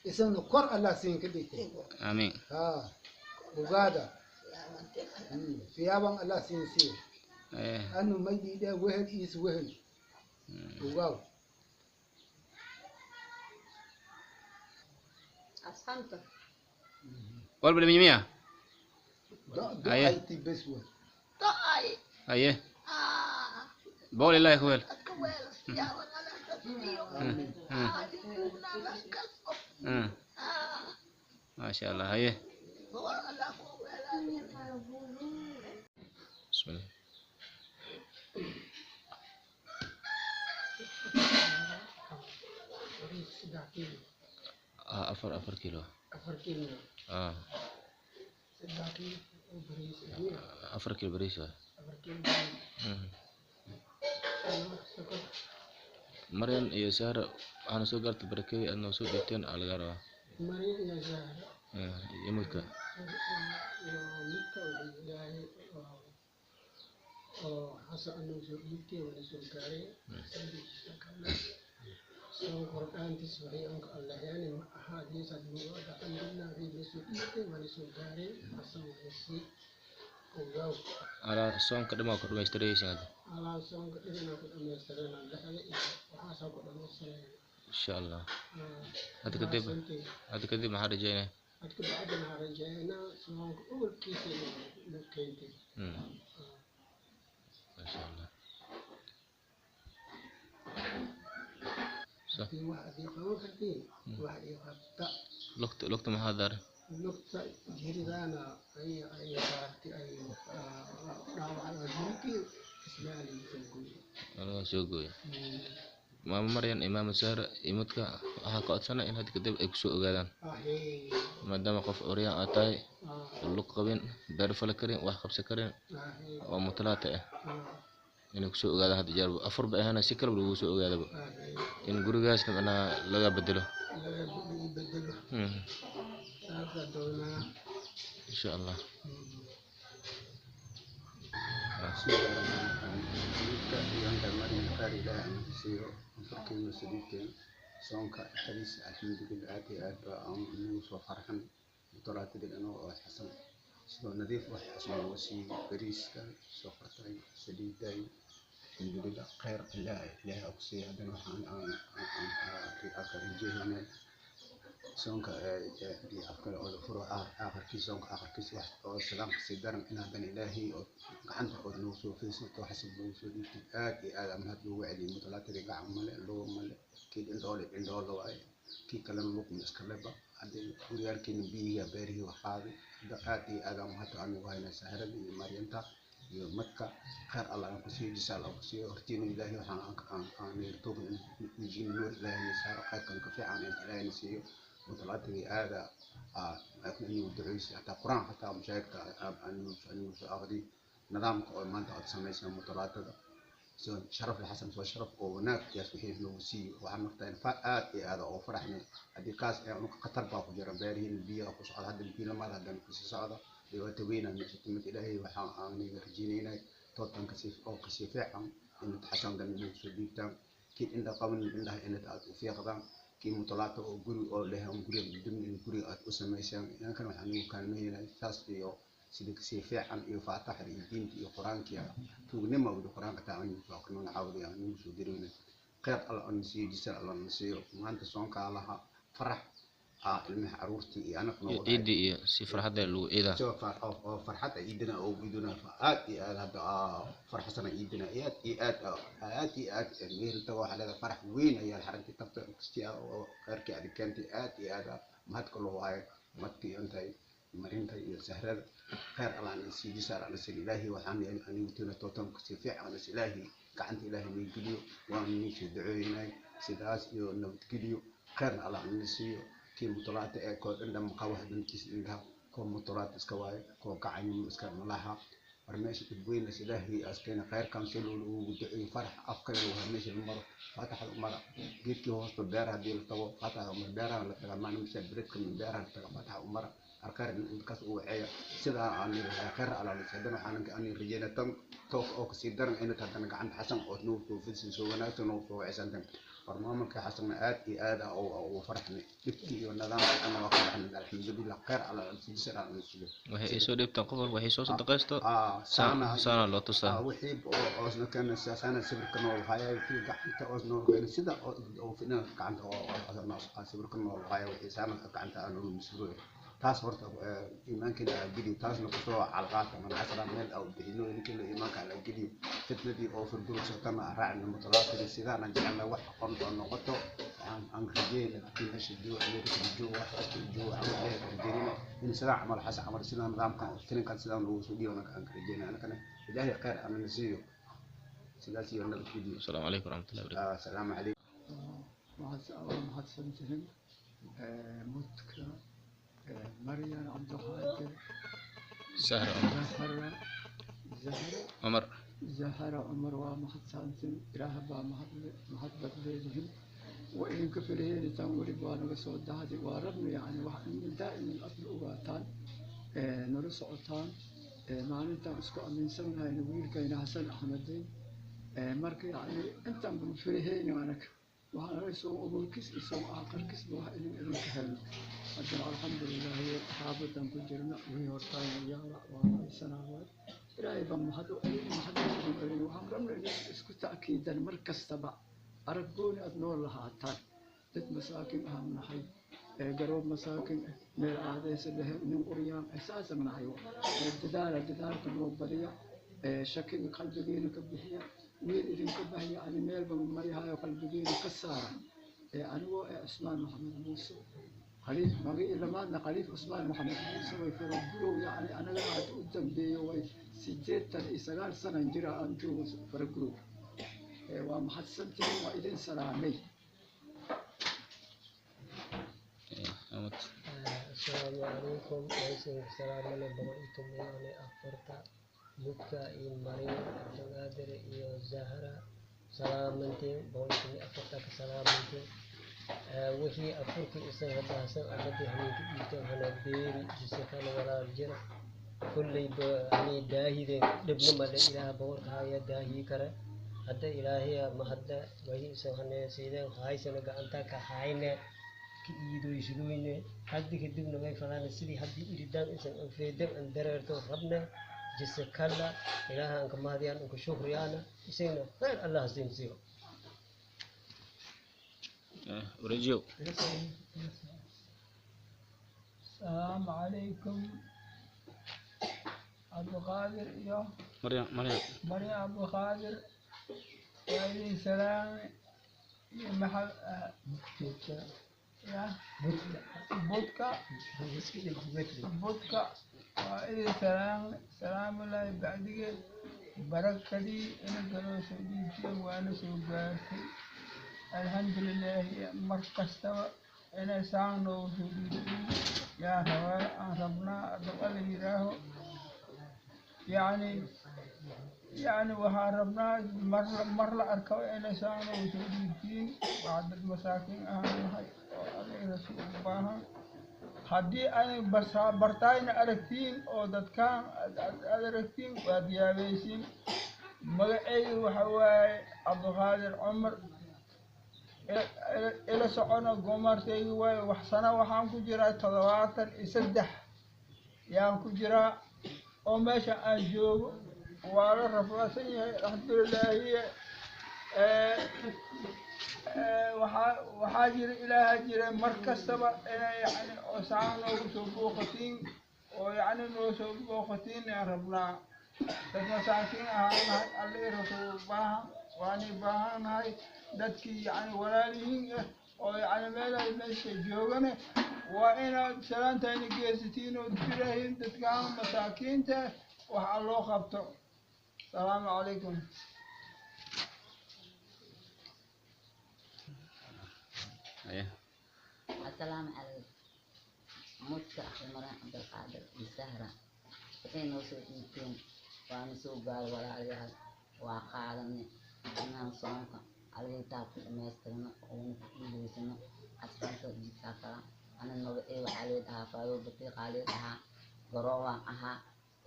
isagna kor Allah siin ka dhigtay. Aamiin. Ha ogaada fiyaaban Allah siin siiyo. Anu maydhiidhe wehel iis wehel ogaaw. Asxaabta walba dhiman miya? Aye. Ducayti bes wey. Aye, boqol ilaahi ku wel. Maasha Allah. Haye, bismillah. 4 4 kiilo. 4 kiilo. 3 kiilo oo bariis ah. 4 kiilo bariis waay. 4 kiilo bariis. Sokor. Maryan iyo Sahra waxaana soo gaartay barakadii aad noo soo dhiibteen aa laga rabaa. Maryan iyo Zahra iyo mudka iyo midka wuxuu Ilaahay oo Xasan anuu soo dhiibtay wana soo gaaray soo kordhaantiis waxay anka Allahyaani ma aha diisa duwada. Alxamdulillah, wixii la soo dhiibtay wana soo gaaray Xasan wana sii ogaaw. Alaa soonka dhimaa ku dhamaystiraysa hadda. Alaa soonka dhibina ku dhamaystirana dhexda iyo waxaasaa ku dhamaystirayna. Insha Allah. Hadda kadib, hadda kadib maxaa rajeynaya? Hadda kabacdi waxaan rajeynaa soonka awalkiisa inuu keentay. Masha Allah. Hadii wax adii qaban kartiin wax ii qabta. Lugta, lugta maxaa daaray? Lugta jiridaana ay saartay ay dhaawacay oo jirkii ismaali soo gooyay. Laga soo gooyay. Maama Maryan iyo maama Sahra iyo mudka waxaa ka codsanaya in hadda kadib ay kusoo ogaadaan, maadaama qof oryaan aad tahay oo lug qabin, beer fali karin, wax qabsan karin oo mutalaata ah, inay kusoo ogaadaan hadda jeer afar ba ahaana si kaleba lagu soo ogaadaba in gurigaasna macnaha laga bedelo. Laga bedelo saasaa doonaa. Insha Allah. Midka iyo inta marin khayr Ilaahay aan siiyo furkiina saliidteen soonka xadiis. Alxamdulillah, aad iyo aad baa aan ugu soo farxan mutalaatadii anoo oo Xasan sidoo nadiif wax Xasan looga siiyey bariiska, sokortay, saliiday. Alxamdulillah, khayr Ilaahay Ilaahay ku siiyo. Haddana waxaan aan aan aan ka rajeynaa soonka afkale oo la furo aakhirkiisa, soonka aakhirkiisa wax oo salaamka sii daran in haddana Ilaahay oo gacanta oo nagu soo fiirsato xasab nagu soo dhiibtay. Aad iyo aad aan mahad loogu celiyay. Mutalaatadii gacan male, lugo male, kii indhoole indhoole waaye, kii kalena luqma iska leba. Hadda guryaalkeena biyihi beerihii wax qaaday. Hadda aad iyo aad aan mahad aan ugu haynaa Saharada iyo Maryanta iyo madka. Khayr Allah aan ku siiyo, jisa Allah ku siiyo. Hortiina Ilaahay waxaan aan aan toogna wejigiina nuur Ilaahay saaro, khayrkan ka fiican Ilaahayna siiyo. Mutalaatadii aada inuu duceysi hataa qur-aan hataa mashaayigta anuu soo aqri nidaamka oo maanta aad samaysaan mutalaatada soo sharaf Xasan soo sharaf oo wanaag yaas wixii lagu siiyo. Waxaan naftaa in aad iyo aad ugu faraxnay haddii kaas ee unuka khatar baa ku jira beerihiin biyaha ku socda hadda biyo lamaad haddana kusii socda dhibaato weyn aa meesha timid. Ilaahay waxaan aaniga rajeynaynay Tootanka si oo kasii fiican inad xasan gan soo dhiibtaan, kii indha qaban indhaha inad aad u fiiqdaan, kii mutalaata oo guri oo leh guriga dibna in guriga aad u samaysaan. Inankan waxaan ugu kaalmeynaa saas iyo sida kasii fiican iyo faataxda iyo diinta iyo qur-aanka tuugnima wada qur-aanka taa aan soo aqrino caawdiya aan ugu soo dirayna. Khayr alla on siiyo, jisar alla na siiyo. Maanta soonkaa laha farax ilmaha caruurtii iyo anaguna ciidii iyo si farxadda lagu ciidaa. Oo farxad ciidina oo ciidina aad iyo aad hadda farxasana ciidina aad iyo aad aad iyo aad meelta waxaa leedahay farax weyn ayaa xarantii tagta kastii oo khayrkii aad keentay aad iyo aad mahadka loo waayo madkii intay marinta iyo sahrada. Khayr alla na siiyo, jisar alla siiyo. Ilaahi waxaan anigu tina tootan kasii fiican ilaahi gacanta ilaahi nii geliyo, waan nii soo ducooyinay sidaas iyo nabadgeliyo. Khayrna alla na siiyo. Kii mutalaata ee koo indha maqabo dantiisa indhaha koo mutalaata iska waayo koo gacanimo iska malaha war meesha dhib weynas ilaahi askeena khayrkan si loo ugu duceeyo farax afkale waa meesha la maro faataxda umara geedkii hoosta beeraha haddii la tago faataxda umar beeraha la taga maana mise beredka min beeraha la taga faataxa umara arkayr inkaas uu waceeya sidaa aan khayr alaalis. Haddana waxaan aan rajeynaa tan took oo kasii daran inad haddana gacanta xasan oo noo soo fidsin soo wanaagsan oo soo wacaysantan war maamulka xasanna aad iyo aad ugu farxnay dhibkii iyo nidaamka ana waa ka baxnay, alxamdulilah. Khayr alaalis aan sugo waxay ay soo dhiibtaan qof walba waxay soo sadaqaysto saana loo tusaa wixii oosna keena saana sawirka nool haya wixii gacanta oos nool keena sida oo fidna gacanta oo sawirka nool haya wixii saana gacanta aan ugu misro. Taas horta iimaankeena ala geliyo, taasna kusoo calqaata man casra meel au bixino ninkeena iimaanka ala geliyo. Fitnadii oo furdul sotana raacna mutalaatiri sidaana jecelna wax aqoon oo noqoto. Waxaan aan rajeyna dadkii meesha jooga Amerika jooga wax kasta jooga waxaan waxay rajeynina in sidaa camal xas camal sidaa nidaamkan filinkan sidaan loogu soo dhiibo aan ka rajeyna anakana ilaahay khayr amana siiyo sidaas iyo nabadgeliyo. Asalaamu calaykum waraxmatullahi wabarakatu. Asalaamu calaykum. Waa mahadsantihiin mudka مريم عبد القادر سهرة عمر زهرة زهرة عمر زهرة عمر ومحد إله با محد بدلهم وإن كفرهين تنوري بانا قصود هذه وربنا يعني وحن دائما الأصل أوغاتان نرس عطان معناتها اسكو أمين سنة نويل كاين حسن أحمدين marka yani intaan ban firihayni anaka waxaan soo abuurkis iyo soo aqarkis ba wax idin idinka helno. Haddana alxamdulilaahi xaafadan ku jirna wixii hortaayna yaala waa haysanaa waay ilaahay baan mahad u celin mahad idin celin. Waxaan rabna in isku ta'kiidan mar kastaba araggooni aad noo lahaataan dad masaakin ahaan nahay garoob masaakin ah meel aadaysa lehe nin quryaan ah saasaan nahay. Dadaala dadaalka noo badiya, shakiga qalbigiina ka bixiya, wiil idinka bahya ani meelba marihayo qalbigiina ka saara. Anigoo cusmaan maxamed muuse khaliif magii lamaadna khaliif cusmaan maxamed muuse way faragurow yacni anaga aad u dambeeyo way 89 sanan jira aan joogo faragurow. Waa mahadsantihiin, waa idin salaamay. Asalaamu calaykum. Waysin salaamana 114 mudka iyo Maryam Cabdiqaadir iyo Zahra salaamantiin 114 ka salaamantiin. Wixii afurkii isaga baahsan amadii haniinka dhiibteen hana beeri jisakana walaal jira kolley hani daahideen dhibna male ilaaha boqorka haya daahii kare hadda ilaahaya mahadda wixii isan haneesiideen haysana gacanta ka hayne ka iidoysidoyne haddi kadibna may falaana sidii haddii iridaan isan anfeedan an dareerto rabne jisakalla ilaaha anka mahadiyaan anka shukriyaana isagna khayr allah siin siiyo. Wareejiyow. Asalaamu calaykum Cabdiqaadir iyo Maryam Maryam Maryam Cabdiqaadir waa idin salaame iyo maxaa ya budka budka waa idin salaame salaamullaahi bacdigeed barakadii ina loo soo dhiibtay waana soo gaartay alxamdulilaahi. Mar kastaba inay saan noogu soo dhiibtay yaa rabaa aan rabnaa hadduu alla yidhaaho yacni waxaan rabnaa mar la arko inay saan noogu soo dhiibtiin. Waa dad masaakiin ahaan nahay oo adiga rasuul u baahan haddii ay bartaayna aragtiin oo dadkaan aad aragtiin waad yaabaysiin. Magacaygu waxa waaye Cabdiqaadir Cumar. Ila socono gomartaygu waaye wax sano waxaan ku jiraa 73 yaan ku jiraa oo meesha aan joogo waa la rafaadsan yahay alxamdulilaahi. Waxaa jira ilaaha jira mar kastaba inay yacni oo saan noogu soo booqatiin oo yacni noo soo booqatiin aan rabnaa. Dad masaakiin ahaan nahay, alle i rasuul baahan waani baahannahay. Dadkii yacni walaalihiin ah oo yacni meelay meesha joogane waa inaad salaantayna geysatiin oo tirahiin dadkaan masaakiinta waxa loo qabto. Salaamu calaykum. Asalaamu calaykum. Mudka Cumar Cabdulqaadir iyo Sahra waxay noo soo dhiibteen waana soo gaaray walaalayaal, waa qaadanay inaan soonka aliintaa ku dhamaystirno oona ku guuleysano asfanta jidkaa kala. Ana magacey waxaa lee dhahaa Faayo Batiiqaa lee dhahaa, garoobaan ahaa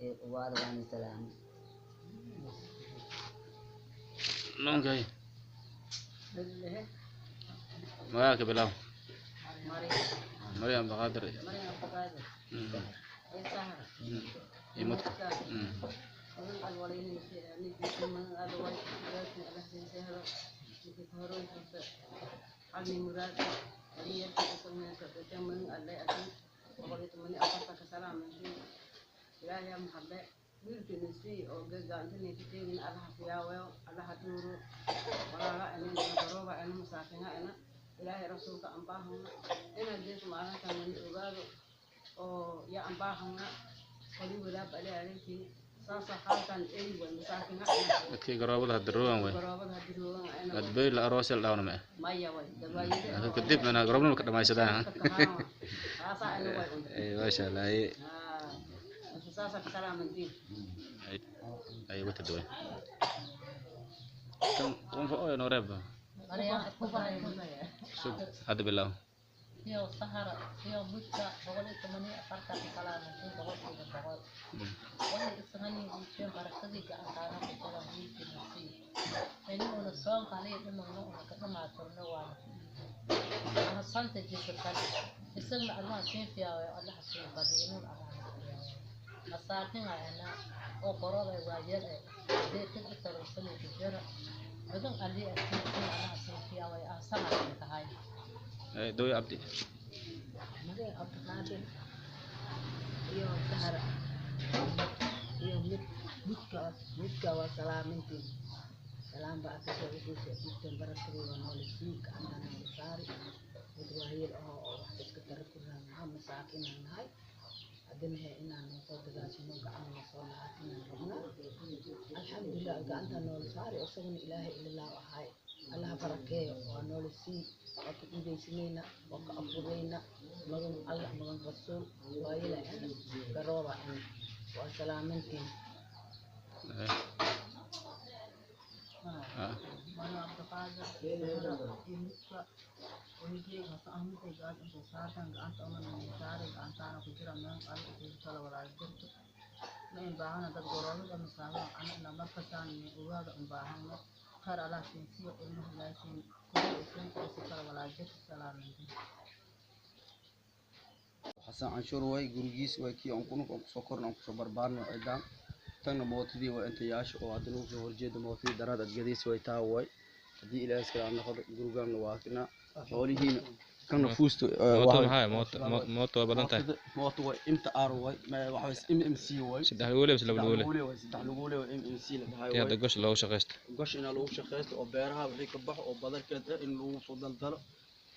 ee ugaada waana salaamay. Nonkay magacaa ka bilaab. Maryam Cabdiqaadir iyo mudka. Ilaahay rasuulka aan baahana inaan gees maalintan wani ogaado oo ya aan baahana wali walaab ale alayki saasa xaalkan ay way masaakin. Dadkii garoobada hadiroogan way garoobada hadiroogan adbay la aroosel dhaawna ma maya way dabaayada kadib ana garoobna ka dhamaysadaan. Saasa ina way maasha Allah. Saasa ka salaamantiin. Ay wata daway kan qonfo oo noo reeb hadda bilaab. Iyo Sahara iyo mudka 184 salaamantiin 100%. Waxay isagani dhiibteen barakadii gacantaana ku jiran wiilkii nasiib inaguna soonka aniga dhimagno una ka dhamaatirno waana ahasanta jirta isagna allaha siin fiyaawayo, allaha siin bari inuun allaha fiyaawayo. Masaakin ayana oo qorada waayeel eh deetan u taraysanay ku jira badan alii asiin allaha siin fiyaawayo ahsana tahay. Dooy Abdi. Magaca Cabdiqaadir iyo Sahara iyo mudka mudka waa salaamintiin. Salaam baa kasoo wixii dhiibteen barakadii waa noola sii gacanta noola saari. Dad waayeel ah oo wax iska tara ku raadnaha masaakiin aan nahay. Haddana he inaan noo soo dadaashino gacan noo soo lahaatinaan rabnaa. Alxamdulilah gacanta noola saari isaguna ilaahay ililaaw ahaay. Allaha barakeeyo waa noola sii, waa ka iidaysanayna, waa ka afurayna. Magan allah magan rasuul waayela ina garooba ina waa salaamintiin. Maryam Cabdiqaadir iyo mudka wiilkeyga Hasan Ahmed gacanta soo saartan gacanta una saari gacantaana ku jira meel alle ku kala walaal jirto ma in baahana dad garoobada masaakin ana ina markastaan ogaada un baahano khayr allah siinsiyo ilmaha laakiin kuwa isan si kala walaal jirto salaamintiin. Xasan Canshuur way gurigiis way kii aan kunug aan kusoo korno aan kusoo barbaarno cidaan tanna mootadii waa inta yaasha oo hadda nagu soo horjeeda mootadii daraad adgadiis way taa way haddii ilaahay iskala noqdo gurigaanna waa kina xoolihiina kana fuusto. Mooto maxay mooto waa badan tahay. Mooto way imta r way waxa way m m c way. Saddex lugoole mise laba lugoole? Lugoole way, saddex lugoole way m m c la dhahay. Tii hadda gosh loogu shaqaysto. Gosh inaa lagu shaqaysto oo beeraha wixii ka baxo oo badarkeed in lagu soo daldalo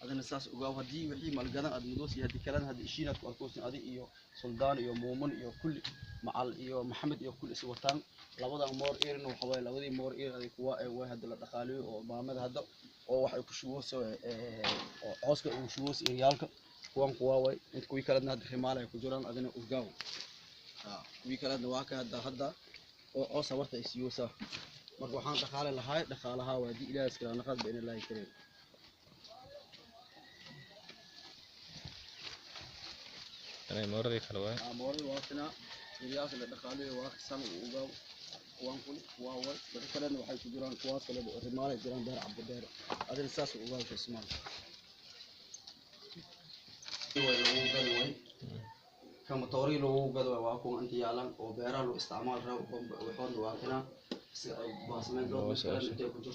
adina saas ogaaw haddii wixii malgadan aad mudoos iyo haddii kalena haddii ishiinaad ku arkoosin adi iyo Suldaan iyo Muumin iyo kulli Macal iyo Maxamed iyo kulli is wataan labadan moor eerna waxa waaye labadii moor eer aday kuwa ay way hadda la dhaqaaliyo oo maamada hadda oo waxay ku shubooso oo cooska ugu shubooso eryaalka kuwan kuwa way inta kuwii kalena hadda rimaal ay ku jiraan adina ogaaw kuwii kalena waa ka hadda hadda oo coos habarta ay siiyoosaa. Marka waxaan dhaqaale lahay dhaqaalaha waa haddii ilaahay iskala naqad ba ilaahay kareem. Tanay mooradii kale waay. Mooradii waa tina eryaalka la dhaqaaliyo waa san ogaaw Kuwaan kun kuwaa way dadka kalena waxay ku jiraan kuwaas kale oo rimaalay jiraan beer Cabdidheer. Adina saas u ogaasho Ismaan way lagu gadi way kama toori lagu gado way, waa kuwa inta yaalan oo beeraha loo isticmaal rabo. Waxoodna waa kana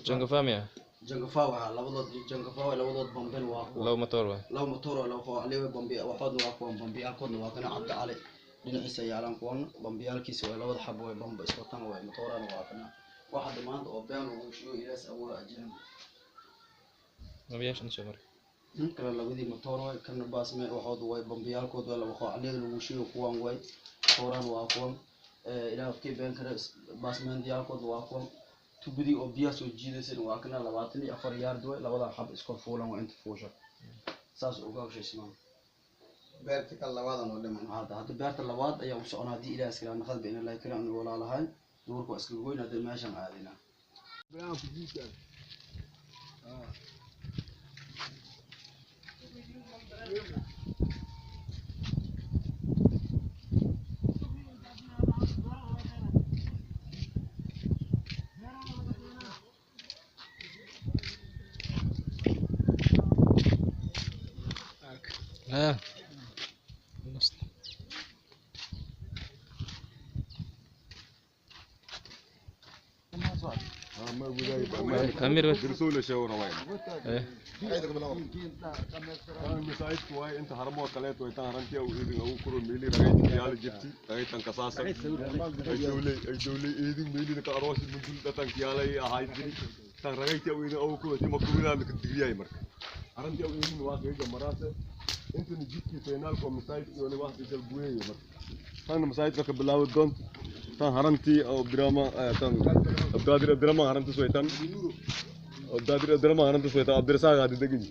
Jangafaa miya? Jangafaa waa labadood, jangafaa waa labadood, bamben waa kuwa Laba matoor waa. Laba matoor waa laba qoocliyo bambi waxoodna waa kuwan, bambiyaalkoodna waa kana. Cabdi Cali dhinaciisa yaalan kuwan bambiyaalkiisa waa labada xabo way bamba iswataan way matoorana waa kana. Waxa hadda maanta oo been lagu sheego ilaas awood ajiran. Bambiyaasha soo marka. Kale labadii matoor way kana baasme waxood way bambiyaalkood waa laba qoocliyada lagu sheego kuwan way matoorana waa kuwan ilaa waqti been kale baasmeentiyaalkood waa kuwan. Tubadii oo biyaha soo jiidaysan waa kana, 24 yaard way labadan xab iskor fuulan waa inta fuusha. Saas uga hawsha Ismaan. Beerta kale labaadan oo dhiman. Hadda beerta labaad ayaan u soconaa haddii Ilaah iskala naqad ba in lahi kale anu walaalahay duurka waa iska goyn hadda meeshan aadinaa. ها خلصت. أمير بس. درسوا شاورا وين؟ إيه. كان مساعدك واي انت هرموا كليت ويتان هرمتي او ايدن او كرو ميلي رغيت كيال جبتي رغيت انكساسا اي دولي اي دولي ايدن ميلي لك اروس من دول دتان كيالي هاي جري تان رغيت او ايدن او كرو تي مكوينا لك دغرياي مرك هرمتي او ايدن واقع مراسه انت نجيتي فينالكم مساعدك ولا واحد يجلبويه مرك tan masaajidka ka bilaabo doon tan harantii oo Abdirahman tan Abdulqaadir Abdirahman harantis way tan Abdulqaadir Abdirahman harantis way tan Abdirasaaq hadi degin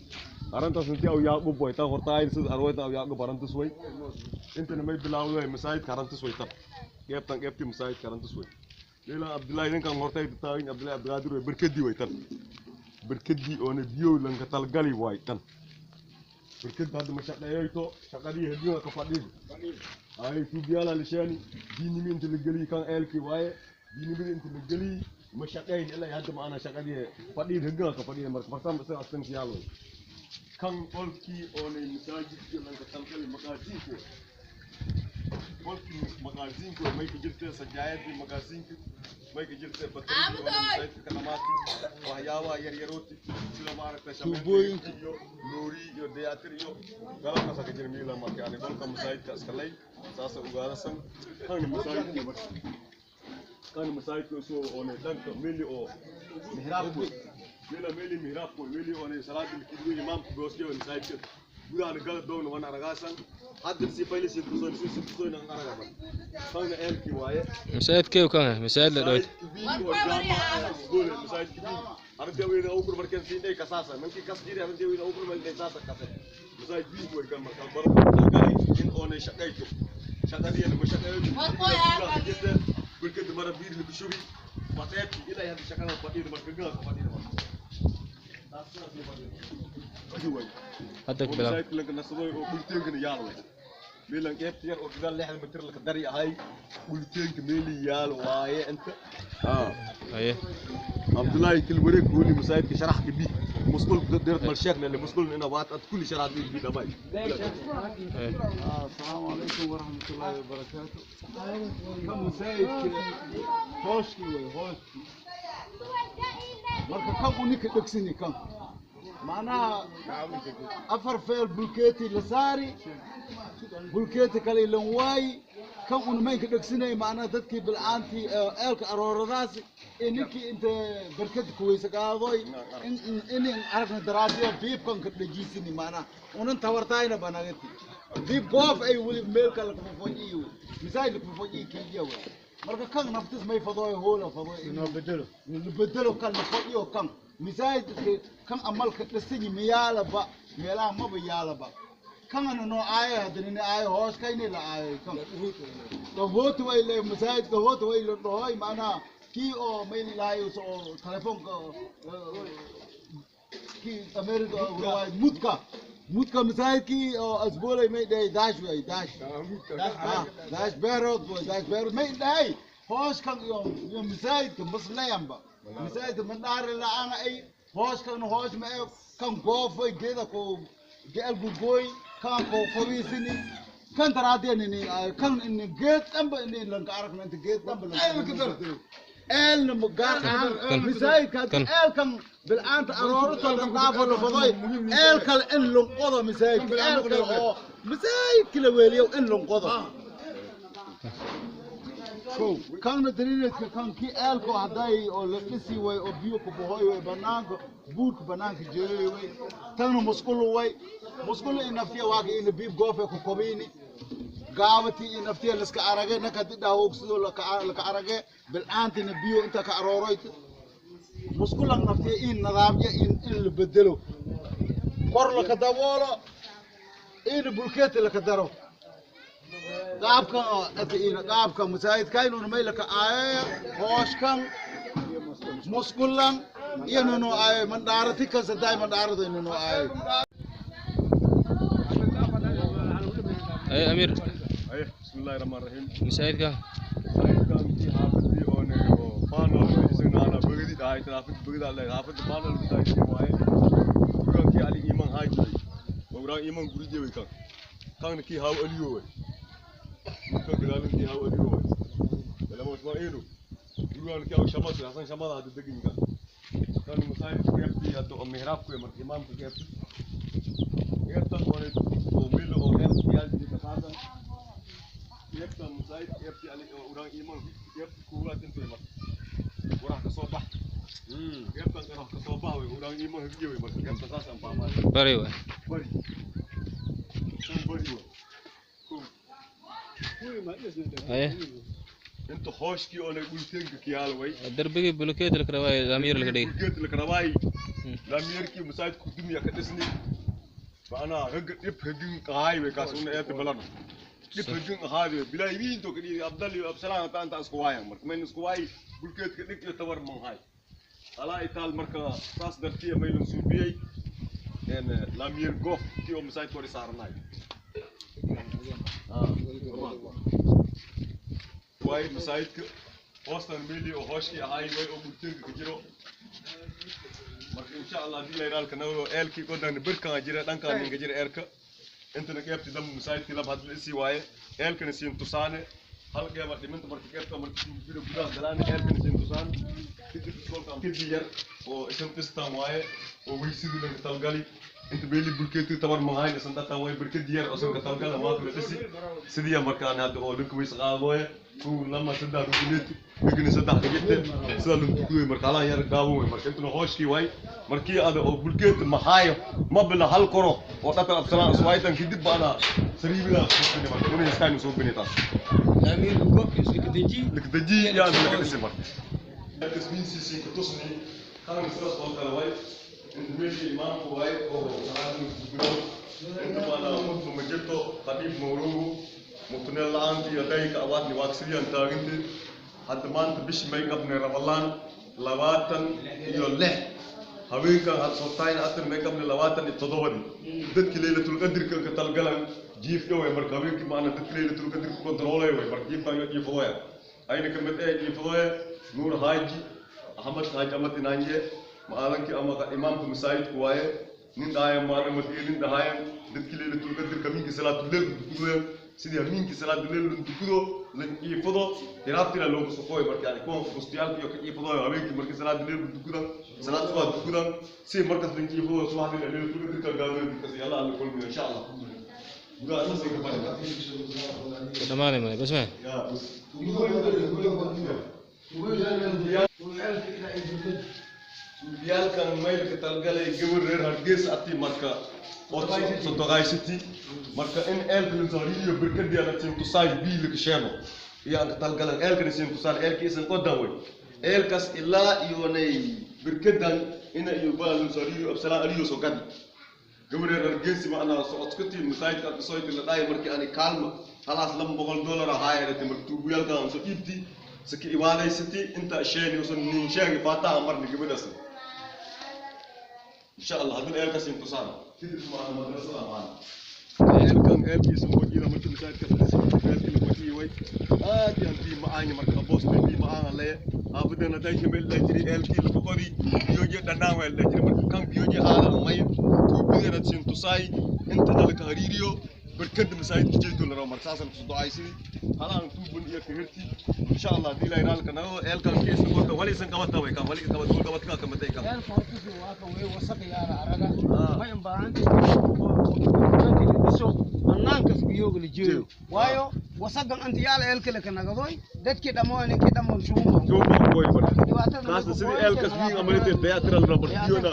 harantaas intii aw Yaaqub way tan horta ay sida arwayta aw Yaaqub harantis way intana may bilaawday masaajidka harantis way tan qeybtan qeybtii masaajidka harantis way leela Abdullaahi ninkan horta ay taagin Abdullaahi Abdulqaadir way barkadii way tan barkadii oo biyo lanka talgali way tan barkad hadda ma shaqeeyayto shaqadii hadiyo ka fadhiyo ay tuubiyaala lishani diinimi inta la geliy kan eelkii waaye diinimada inta la geliy ma shaqeyn ilaa hadda ma ana shaqadii fadhiid hoggaan ka fadhiya marka fartam isaga astan siyaal way kan qolkii oonay masaajidkii lanka talgali maqaasiinku qolkii maqaasiinku may ka jirtee sajaayadii maqaasiinka may ka jirtee batarigii oonay masaajidka ka dhamaatay waxyaabaha yaryarooti sida maaragtay Tuubooyinka. iyo noori iyo dayaatir iyo qalabkaasa ka jira miila marka yani qolka masaajidka iska lay saasa ugaadasan kan masaajidka marka kan masaajidka isoo oonay dhanka mili oo mihraabku mila mili mihraabku mili oonay salaada kidwi imaamku gooskiyo masaajidka gudaha gala doona wana aragaasan hadda si fayli si kusoon si kusoon aan araga marka kan eelkii waaye. Masaajid kew kan masaajid la dhawt. Arrintii weyn oo kur markan siin ay kasaasa mankii kas jiri arrintii weyn oo kur markan saasa kase masaajid biin way kan marka bar galay in oonay shaqayto shaqadii ma shaqeeyo jirta burkada mara biir lagu shubi wateebti ilaa hadda shaqada fadhiida marka gaa fadhiida marka Hadda ku bilaab. Masaajidka lanka nasadoy oo dhulteenkana yaal way meelan qeybta yar oo gadaal 6 mitir laka dari ahay dhulteenka meeli yaal waaye inta Aye. Abdullahi كل وريك هو اللي مساعدك شرح بي مسؤول ديرت مال الشيخ اللي مسؤول انه وات كل شرح بي دبي. السلام عليكم ورحمة الله وبركاته. كم مسايد هوشكي وي هوشكي. marka kan uu ninka dhegsini kan macnaha afar feel bulkeeti la saari bulkeeti kale ilan waayi kan una maynka dhegsinay macnaha dadkii bilcaantii eelka arooradaasi ee ninkii inta barkada kuweyse qaadoy in aragna daraadiyo biibkan ka dhejisini macnaha unan tawartaayna banagati biib goof ay weli meel kale kafafojiyo misaajid kafafojiyo keliya wey marka kan naftis may fadooy hoola fadooy inoo bedelo bedelo kan fadhiyo kan misaajidka kan amalka dhisanyi miyaalaba meelaha maba yaalaba kan ana noo aayo haddana ni aayo hoos kayni la aayo kan dhahooti way le masaajidka dhahooti way la dhahoy macnaha kii oo may lahaay oo telefoonka kii America waay mudka mudka masaajidkii oo asboolay may dhahay daash way daash daash beerood way daash beerood may dhahay. Hooshkan iyo iyo masaajidka maslayanba masaajidka mandhaari la-aan ay hooshkan hoosh ma ee kan goofay geeda ko geelku gooy kan ko kobiisini kan taraadeenini kan ini geed dhanba ini lanka aragna inta geed dhanba lanka eelna gaar ahaan masaajidka eelkan bil'aanta aroorta la dhaafo la faday eel kale in lunqodo masaajidka eel kale oo masaajidka la weeliyo in lunqodo kanna dariiradka kan kii eelko hadday oo la dhisi way oo biyo ku bohoy way banaanka buurka banaanka jeeyay way tanna musqul way musqul in naftiya waaga in biib goofe ku kobiini gaabati in naftiya liska arage naka didhaa sidoo laka arage bil'aantina biyo inta ka arooroyt musqulan naftiya in nadaamya in la bedelo kor laka daboolo in bulkeeti laka daro qaabkan oo ina qaabka masaajidka inuu maylaka aayaya hooshkan musqulan iyo nunu aayo mandhaarati kan saday mandhaarado inuu aayo. Ay Amir. Ay bismillahir rahmanir rahim. Masaajidka masaajidkan kii xaafadii oo ne oo faanol isagana ana bagadi dhahay xaafad bagada la xaafad faanol masaajidkii waaye gurigan kii Ali Iman Haaji way oo Iman gurije way kan kan kii haw aliyo way kan gadaalin kii haw aliyo way lama Usmaan eedo gurigan kii haw shamad Hasan shamad hada degin kan kan masaajidka qeybtii hadda oo mihraabku ee marka imaamka qeybtii qeybtan hore oo meel oo qeybtii yaal jirta qaadan qeybtan masaajid qeybtii Ali oo uraan iman qeybtii kuuraad intuu marka warax ka soo bax qeybtan warax ka soo bax way uraan iman hijiye way marka qeybta saas aan fahmaa bari way bari kan bari way. Ay inta hooshkii oo dhulteenka kiyaal way darbigii bulkeet la karawaay amiir la dhigay bulkeet la karawaay lamiirkii masaajidku dumiya ka dhisni macnaha ragga dhib hagin qahay way kaas una eeta balan dhib hagin ahaade bilaa ibiinto kadi Abdal iyo Absalaan ta anta isku waayan marka mayn isku waay bulkeetka dhig iyo tabar man hay alaa itaal marka saas dartiya maylun suubiyey een lamiir goof kii oo masaajidka hore saaranay waay masaajidka hoostan meeli oo hooshkii ahaay way oo bulkeetka ka jiro marka insha Allah hadii la yiraahdo nago eelkii godan birkan jira dhankan ninka jira eelka intana qeybtii dambe masaajidkii laba hadla isii waaye eelkana siin tusaane hal qeyba dhiminta marka qeybta marka biro gudaha galaan eelkana siin tusaane kadib iskoolka kadib yar oo isan dhistaan waaye oo weysidii laga talgali inta beeli bulkeeti tabar mahayn isan dhataan waaye barkad yar oo sanka talgala waa kala dhisi sidii markaan hadda oo linka weys qaadooye kow lama saddex rukuneeti dhigna saddex ka jirte sida lin tukuday marka halaan yar gaaban way marka intuna hooshkii waay markii ada oo bulkeeti mahaayo ma bila hal koro oo dhatan Absalaan iswaaytan kadib baana sariibida soo marka una iskaanu soo binay taas amiir goobkiisa lakadaji lakadaji yaa laka dhisi marka tasmiinsiisii ku tusni kan sidaas oo kale waay inta meeshii imaamku waay oo salaadii tukado inta baana khudba ma jirto khadiib mawruugu mutuneel la-aantii adayka abaadni waagsidiyaan taaginti hadda maanta bishii may qabnay Ramadan 26 haweenkan had soo tayn atan may qabnay 27 dadkii Laylatul Qadrka ka talgalan jiifka way marka haweenkii maana dadkii Laylatul Qadrka kontroolay way marka jiifka iyo jiifadooya ayna ka mid ee jiifadooya Nuur Haaji Axmed Haaji Ahmed Inaanje maalankii ama imaamka masaajidku waaye nin dhahayan maalin markii nin dhahayan dadkii Laylatul Qadrka minkii salaatul leyl tukudoya sidii habeenkii salaada leyl la tukudo la jiifado tiraabtina loogu soqooy marka yani kuwan fustiyaalka iyo ka jiifadooyo habeenkii markii salaada leyl tukudan salaad subax tukudan si markaas la jiifado subaxdii Laylatul Qadrka gaado markaas yalla alla kulmiyo insha Allah gudaha intaas ka barka dhamaanay male bas ma Suubiyaalkan maylka talgalay gabar reer Hargeysa ati marka oo sodogaysati marka in eelka la saariyo barkadii la siin tusaay biil ka sheego iyo aan ka talgalan eelka siin tusaay eelkiisan qodan way eelkaas ilaa iyo nay barkadan ina iyo baa la saariyo Absalaan aliyo soo gadi gabar reer Hargeysa ma ana socodkati masaajidka ka soo la dhaay markii ani kaalmo halaas $200 ahaayeen maktuubiyaalkan soo iibti saki iwaadaysati inta sheeni usan nin sheegi faataha marni gabadhaas insha Allah haddii eelkaas intusaan kadib ma madrasada ahaan. Eelkan eelkiisa wajiida markii masaajidka la dhisay eelkii la wajiyay way aad iyo aad bii ma-aan marka boosta bii ma-aan leeyahay xaafadana daysha meel la jiray eelkii lagu qori biyoje dhanaan waa la jiray marka kan biyoje aala amay tuubadana sin tusaay inta dalka hariiriyo barkada masaajidka jeedo la rabo marka saasan ku ducaysidii halaan tuubun iyo kahirti insha Allah hadii la iraalka nago eelkan kiisna qorta walisan qabata way kan wali qabata qabata ka kamatay kan eelka hortiisa waa kan way wasaq yaala araga ma in baahanta dhiso banaankas biyooga la jeeyo waayo wasaqan anta yaala eelka la kanagadoy dadkii dhammo ninkii dhammo shuuma kaasna sidii eelkas biyo amarintay dayactira la rabo biyona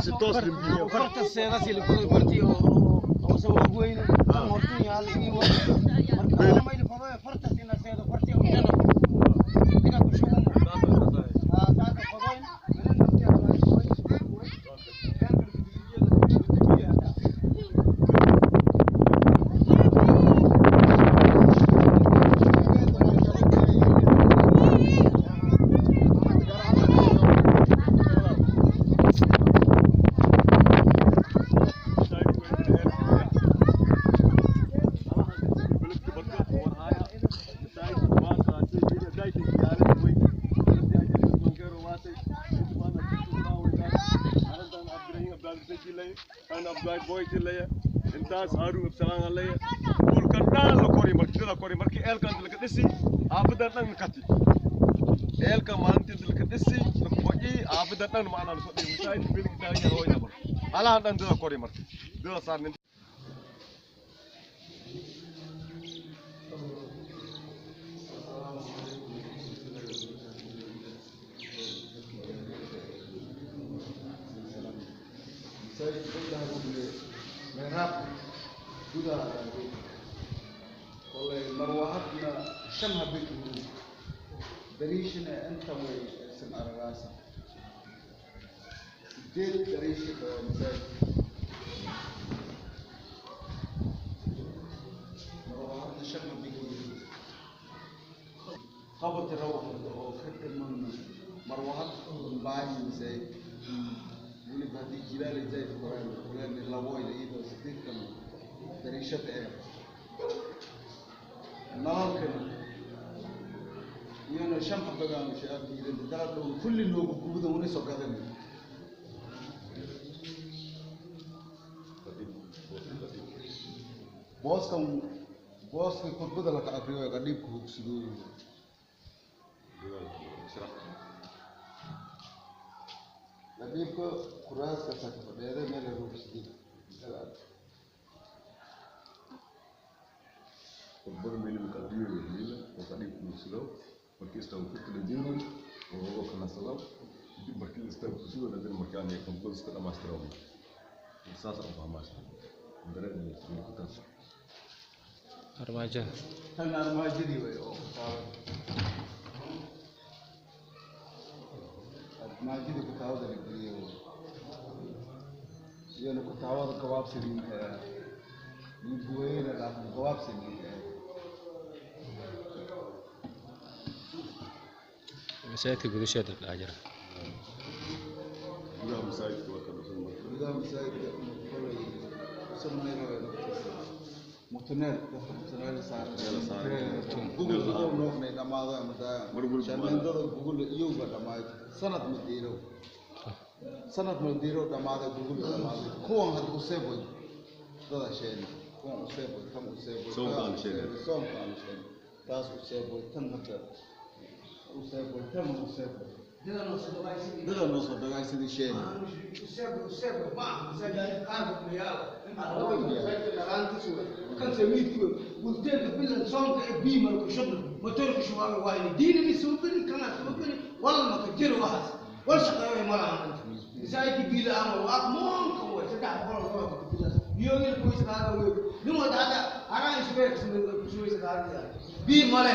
si toos lin biyo farta seeda si la godoy barti oo oo soo weyne tan hortun yaala ii wa marka ma ila fadoy farta sina seeda farti oo dhan ina ku shuuma saasa fadoy. Intaas haruun absalaan leeyahay dhulkan dhan la kori markii la kori markii eelkan la dhisi aafadan dhan kati eelka maalintii la dhisi la qoyi aafadan dhan macna la soo dhigay masaajid bil taagan hooyna mar alahan dhan dada kori markii dada saarnin. Mehraab gudaha kolay marwaxadna shan habeen dariishina inta way san aragaasa sideed dariishi oo masaajid marwaxadna shan habeen qabati rawaxda oo ka dhiman marwaxad baahi masaajid weliba haddii jilaal ay zaid koraan kuleen laboyda iyadoo sideedkan dariishada ee nalalkan iyana shan xabagaan shaabkiidan dala dhow kulli noogu gubuda una soo gadan. Booskan booska khudbada la ka akriyo ee qadhiibka hogsidooyo qadhiibka kuraaska saka fadheeda meel ay hogsideen. Khudbada meel uu qadiyo weeyila oo qadiib ku silo markii istaa ku kala jeedo oo oo kala salo dib markii istaa ku soo dhadan markii aan khudbada iska dhamaystiro saas aan fahmaysan dareen ku taas armaajo tan armaajadii way oo kutaabada armaajadii kutaabada la geliyey iyana kutaabada gabaabsadii buweyne laakin gabaabsadii. Masaajidka gudasheeda la jira gudaha masaajidka waa ka dhisan marka gudaha masaajidka kolay samaynayo mutuneel dadka mutuneel saaran gugul oo noqnay dhamaado ama shamiindada gugul iyowba dhamaay sanad ma diiro sanad ma diiro dhamaada gugul dhamaaday kuwan had u seeboy dada sheeni kuwan u seeboy tan u seeboy soonkaan sheegay soonkaan sheegay taas u seeboy tan hadda u seeboy tan u seeboy dada noo soo dagaay sidii sheeni. Kan samiidku wulteelka bilan soonka ee biimalku shubna motoorka shubaabay waayna diinani suubini kana suubini wal maka jiro waxaas wal shaqeeyo ma lahan masaajidka biila ama waa moonka way 300 oo ka bilaas biyoogil ku isqaada way nin wada hada araan isbeek suwaysa qaadaya bii male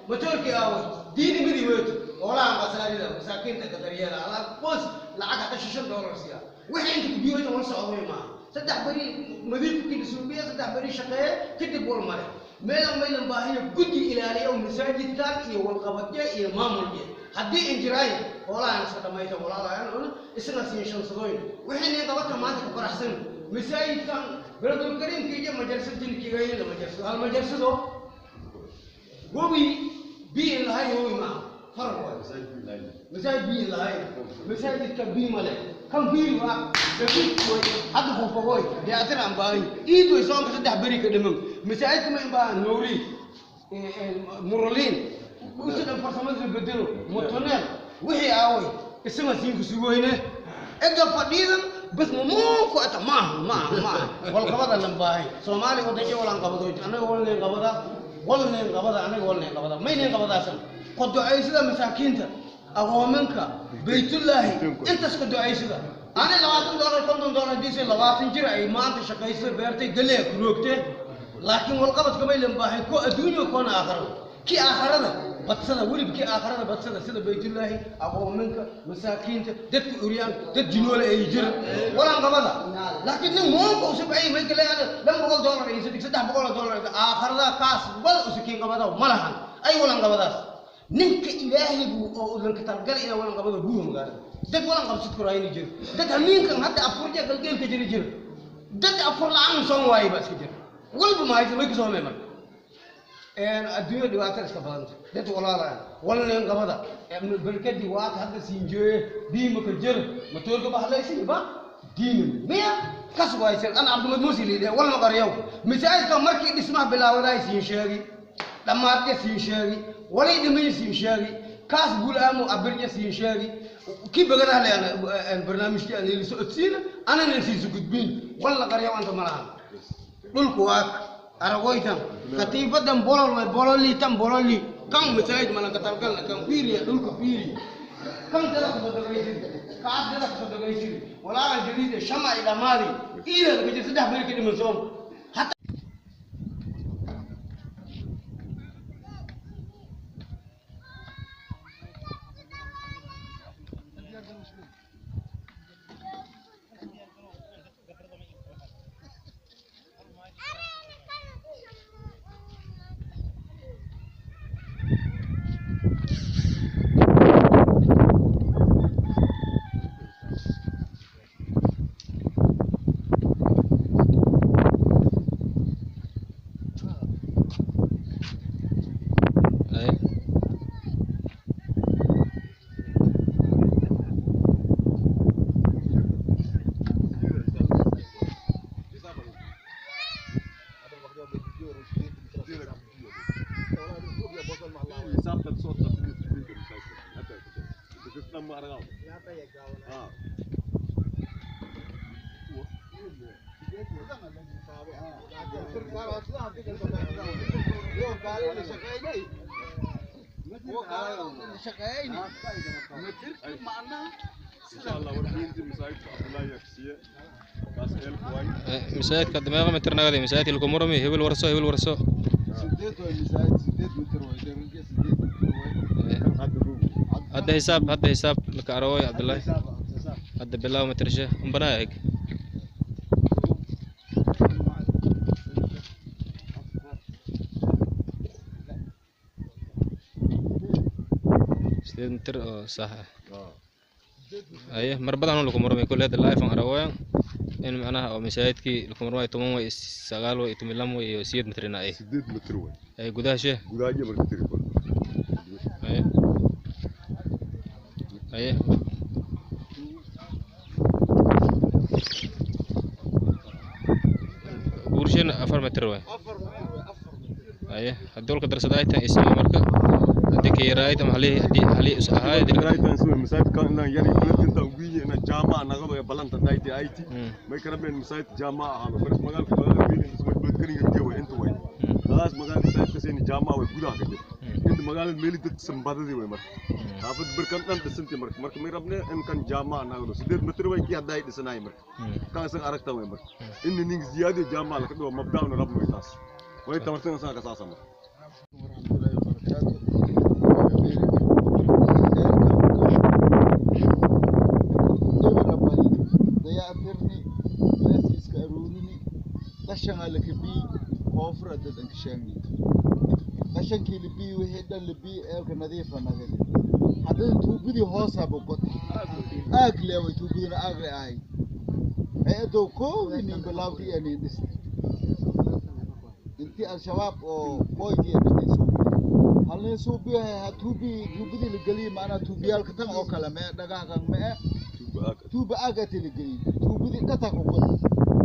motoorkii aawa diini midi weeto oolahan qasaarida masaakiinta ka daryeela ala qoys lacag hata $5 siya wixii inta ku biyoota wal socday maaha saddex beri nadiifkii suubiya saddex beri shaqeeye kadib wal mare meelan maylan baahiyo guddi ilaaliya oo masaajidkan iyo walqabadya iyo maamulya haddii injiraayin hoolahan iska dhamayta walaalayan isna siin shansadooyin wixii nin qabata maanta ka faraxsan. Masaajidkan beledulkariimka iyo majarsad jinkiigayna majarsado hal majarsado webi biin lahayn webi maaha faraq waay masaajid biin lahayn masaajidka bii male kan biiri waa dabiid way hadda fofogoy dayactir aan baahan iid way soonka saddex beri ka dhiman masaajidka ma in baahan noori muraliin usadan farsamada la bedelo motoneel wixii aaway isaga siinku sugoyne ega fadhiidan bas mamuunku ata maaha maaha maaha walqabada lan baahay soomaali wadanyo walan qabado annaga walneen qabada walneen qabada annaga walneen qabada mayneen qabadaasan ku ducaysada masaakiinta agoomanka baytullaahi intaas ku ducaysada ani $20 $50 diisay 20 jir ay maanta shaqaysa beertay galee ku roogtee laakiin walqabadka may lan baahay ko adduunyo koona aakharo kii aakharada badsada weliba kii aakharada badsada sida baytullaahi aqoominka masaakiinta dadka uryaan dad jinoole ay jira walan qabada laakiin nin moonka usub ay may kale $200 iyo $300 aakharada kaas wal usukiin qabada ma lahan ay walan qabadaas ninka ilaahay buu oo ulanka talgal ila walan qabada buu magaalada dad walan qabsad kuraayni jira dad hamiinkan hadda afurja galgeelka jira jira dad afur la'aan soon waayay baa iska jira walba ma haysan way ka soomay marka adduunya dhibaatada iska badanta dad walaalaan walneen qabada barkadii waata hadda siinjooye diima ka jir matoorka bahlaysin ba diina miya kas waaysan ana cabdimad muusi liidhe walma qaryow masaajidka markii dhismaha bilaawadaay siin sheegi dhammaadka siin sheegi walay dhimay siin sheegi kaas guulaamo abirja siin sheegi kii bagadaha leana barnaamijkii aan ila socodsiina anana siisu gudbin walla qaryow anta malahan dhulku waa aragoytan katiifadan bolol way bololi tan bololi kan masaajid malan ka talgalna kan fiiriya dhulka fiiriya kan dada ku sadaqaysid kaas dada ku sadaqaysid walaaga jadiid shama ay dhamaadi iida laga jir saddex beri ka dhiman soom. Masaajidka dameeqa mitir nagadi masaajidka lagu murmi hebel warso hebel warso hadda hisaab hadda hisaab laka araway Abdullahi hadda bilaw mitirshe umbanaa eg sideed mitir oo sax ah aye mar badan lagu murmay kulli hadda live aan araway in macnaha oo masaajidkii lagu murmay 10 way 9 way 12 way iyo 8 mitirna ay 8 mitir way ay gudaha shee gudaha iyo marka tiri aye aye guurshen 4 mitir way aye hadii ka darsada ay tan isii marka hadii ka yaraayta maxalli hadii hali is ahaay yaraayta isoo masaajid kan inaan yari kulantinta ugu ina jaamac nagado ee balanta dayti IT may kala been masaajid jaamac ahaan faris magaalka magaalada weyn isma balad kaniga jeewa inta way taas magaalada masaajid ka seen jaamac way gudaha ka jir inta magaalada meel dad sambadadii way marka xaafad barkan dhan dhisantii marka marka may rabne in kan jaamac nagado 8 mitir way kii hadda ay dhisanaay marka kan san aragta way marka in nin ziyaadi jaamac la ka dhigo mabdaana rabno taas way tamartan san ka saasa marka. Qashan la kabi koofra dad an kashaangid qashankii la bii wixii dhan la bii eelka nadiifa nagadi haddana tuubadii hoosaa boqotay aag leeway tuubadina aag le ahay Hay-adoo koowdii nin bilaawti iyo nin dhistay intii al-shabaab oo qoygii nin suubiyo hal nin suubiyo ha tuubi tuubadii la geliyey macnaa tuubiyaalka tan oo kale mee dhagaxkan mee tuuba aagati la geliyey tuubadii dhata ku qod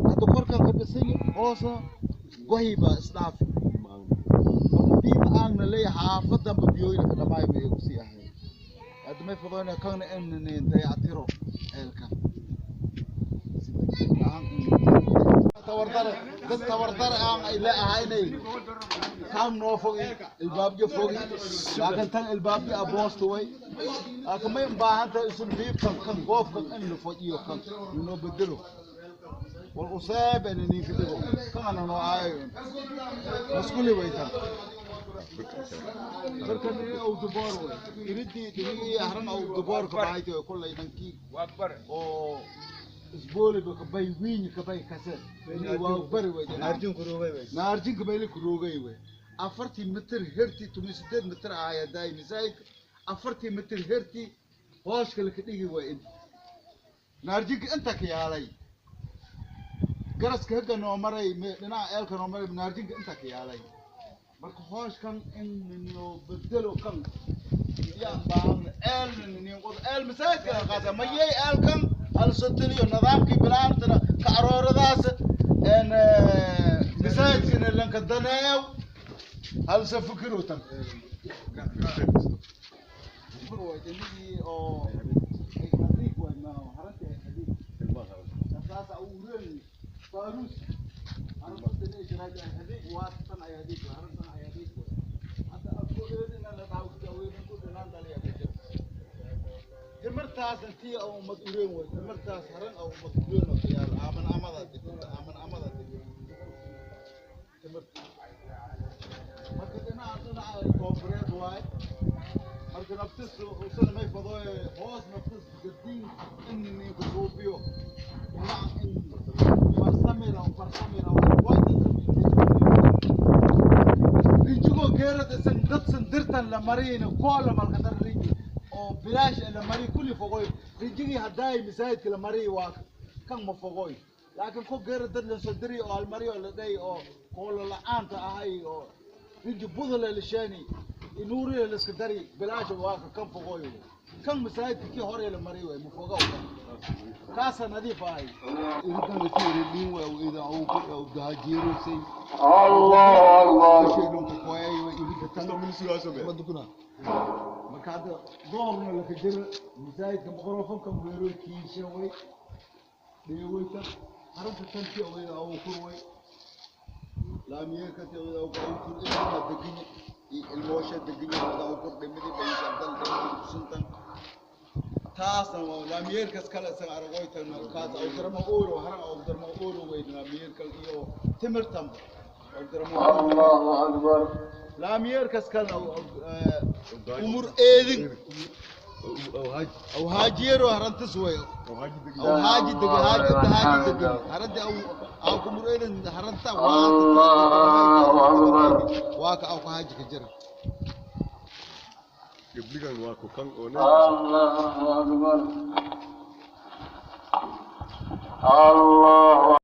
hadda korkan ka dhisan hoosna gohi baa isdhaafi marka biima aagna leeyahay xaafadanba biyooyina ka dhamaay bay igu sii ahayd hadda may fudoyna kana in dayactiro ceelkan dad tabardare aan ila ahaynay kaan noo fogi ilbaabyo fogi laakiin tan ilbaabyo aboosta way laakiin may baahan tahay isun biibkan kan goofkan in la fojiyo kan inoo bedelo wal useeb in ninka dhigo kana noo aayo maskuli way tan marka au duboor way iridii dhigii ahran au duboor ka baayto kullay dhankii oo isbooliba kabay wiiñ kabay kase waa bari way naarjin kabayli kuroogay way 4 mitir herti 18 mitir ayaa daay masaajidka 4 mitir herti hooshka la ka dhigi way inta naarjinka inta ka yaalay garaska haga noo maray dhinaca eelka noo maray naarjinka inta ka yaalay marka hooshkan in noo bedelo kan yaa baan eel nin qod eel masaajidka qaata mayay eelkan hal sotoliyo nidaamkii bilaantana ka arooradaas een masaajidkana lanka daneeyo hal se fikiro tan oo xadiid way ma haranta xadiid saas uureen faarus haranta inay xadiid waa tan ay xadiid harantan ay xadiid hadda aku eedina la taawta weyn ku dhanaan daliya timirtaas intii oo ummad ureen way timirtaas haran oo ummad ureen oo yaal aaman amada degta aaman amada degta timirta marka dhinaca koonfureed waay marka naftis usan may fadooy hoos naftis gadiin in ku suubiyo dhinaca in farsamira farsamira way rijigo geerad isan dadsan dirtan la mariyna koola malka dar riji oo bilaash la mari kulli fogoy rijigii haddaay masaajidka la mariy waa kan ma fogoy laakiin ku geera dad la soo diri oo almari oo la dhay oo koolo la'aanta ahay oo riji budale la sheeni inuuri la iska dari bilaash waa kan fogoy kan masaajidka kii hore la mariy way ma fogow kaasa nadiif ahay iridan la tiiri waa ida oo ku dahajiirusay Allahu akbar sheegno ku qoyay way irida tan madukuna marka hadda doorna la ka jiro masaajidka mikrafoonka weerarkiisa way dheewayta harunta tanki aweyda oo kurway laamiyeerka tawada oo kur ilma degin ilmoosha degin wada oo kur dhimidi bay abdal dhimidi kusuntan taasna waa laamiyeerkas kale san aragoytan kaas oo darma ooro haran oo darma ooro way laamiyeerka iyo timirtan oo darma Allahu akbar laamiyeerkas kale umur eedin أو هاجيرو هرنتس وي أو هاجي دق هاجي هاجي دق هرنت أو أو كمر إيدن هرنتا الله أكبر واك أو هاجي كجرا قبلك واكو كان الله أكبر الله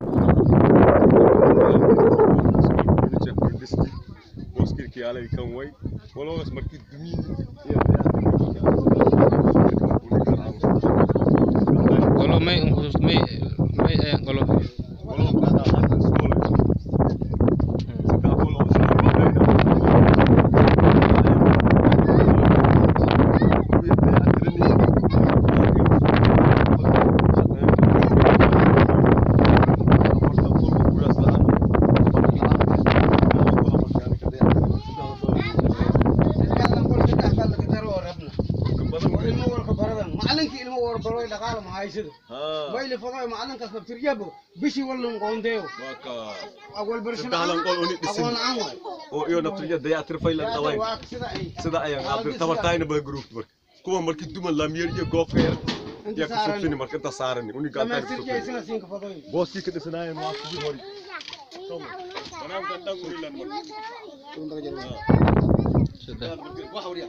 booskirkii alay kan way waloos markii dumiin qolo may may may qolo qolo qaada hadda iskool saddex qol oo ويلي فضاي معلن كسب تريبو بشي ولا نقونديو أول برشن أول عمل oo iyo naftiga dayactir faylan qabayn sida ayaan qaabir tabartayna ba group marka kuwa markii duman laamiyer iyo goofka yar ya ku subsini marka inta saaran uni gaantaa booskii ka dhisanaayeen waa kuwii hore banaankan dhan urilan marka wax wariya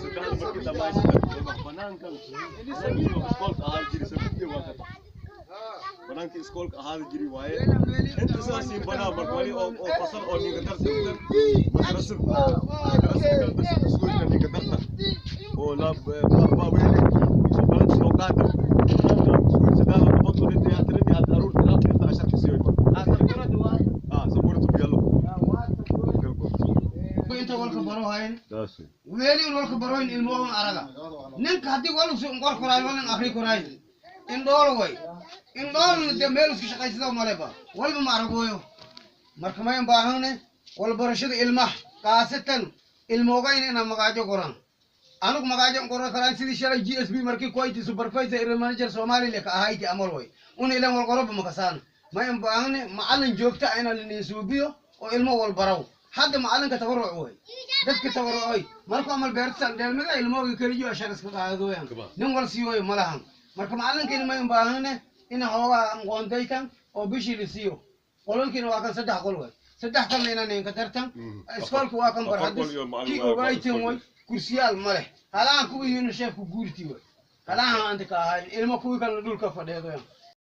saddex markii dhammaystir banaankan iskoolka ahaa jiray sabiiyo waa ka Banaanka iskoolka ahaada jiri waaye inta sidaasii banaa marka wali oo oo fasal oo ninka darta madrasad madrasad kala iskuulka ninka darta oo la baaweyn oo balad soo qaada banaanka iskuul sadaada qabad oo inta tiradi had aruur tilaab inta asharka siiyo ah sabuurtu biyalo. Inta walka baro hayn weeli un walka baroyn ilmoon araga ninka haddii walusu qor koraay walin akhri koraay indhool way indhoolna dee meel isku shaqaysada maleba walba ma aragooyo. Marka mayan baahane walbarashada ilmaha kaasatan ilmoogayna inaa magaajo qoran anugu magaajo qoran karaan sidii shalay g s b markii kuwayti supervisor ila manager somaliland ka ahayti amal way una ilan wal qoroba makasaan. Mayan baahane macalin joogta ah inaa linisuubiyo oo ilmo wal baraw. Hadda macalinka tabaruc way dadka tabarucoy markuu amal beertan dheelmada ilmooga keliyo ashar iska qaadooyan nin wal siiyoy malahan. Marka macalinkiina mayan baahane ina hoogaa qoondaytan oo bishii la siiyo. Qolalkiina waa kan 3 qol way 3 kalna inaan inka dartan iskoolka waa kan barxadis kii ogaytan way kursiyaal ma leh halahan kuwii UNICEF ku guurti way halahan anta ka ahayn ilmo kuwii kalena dhulka fadheedoyan.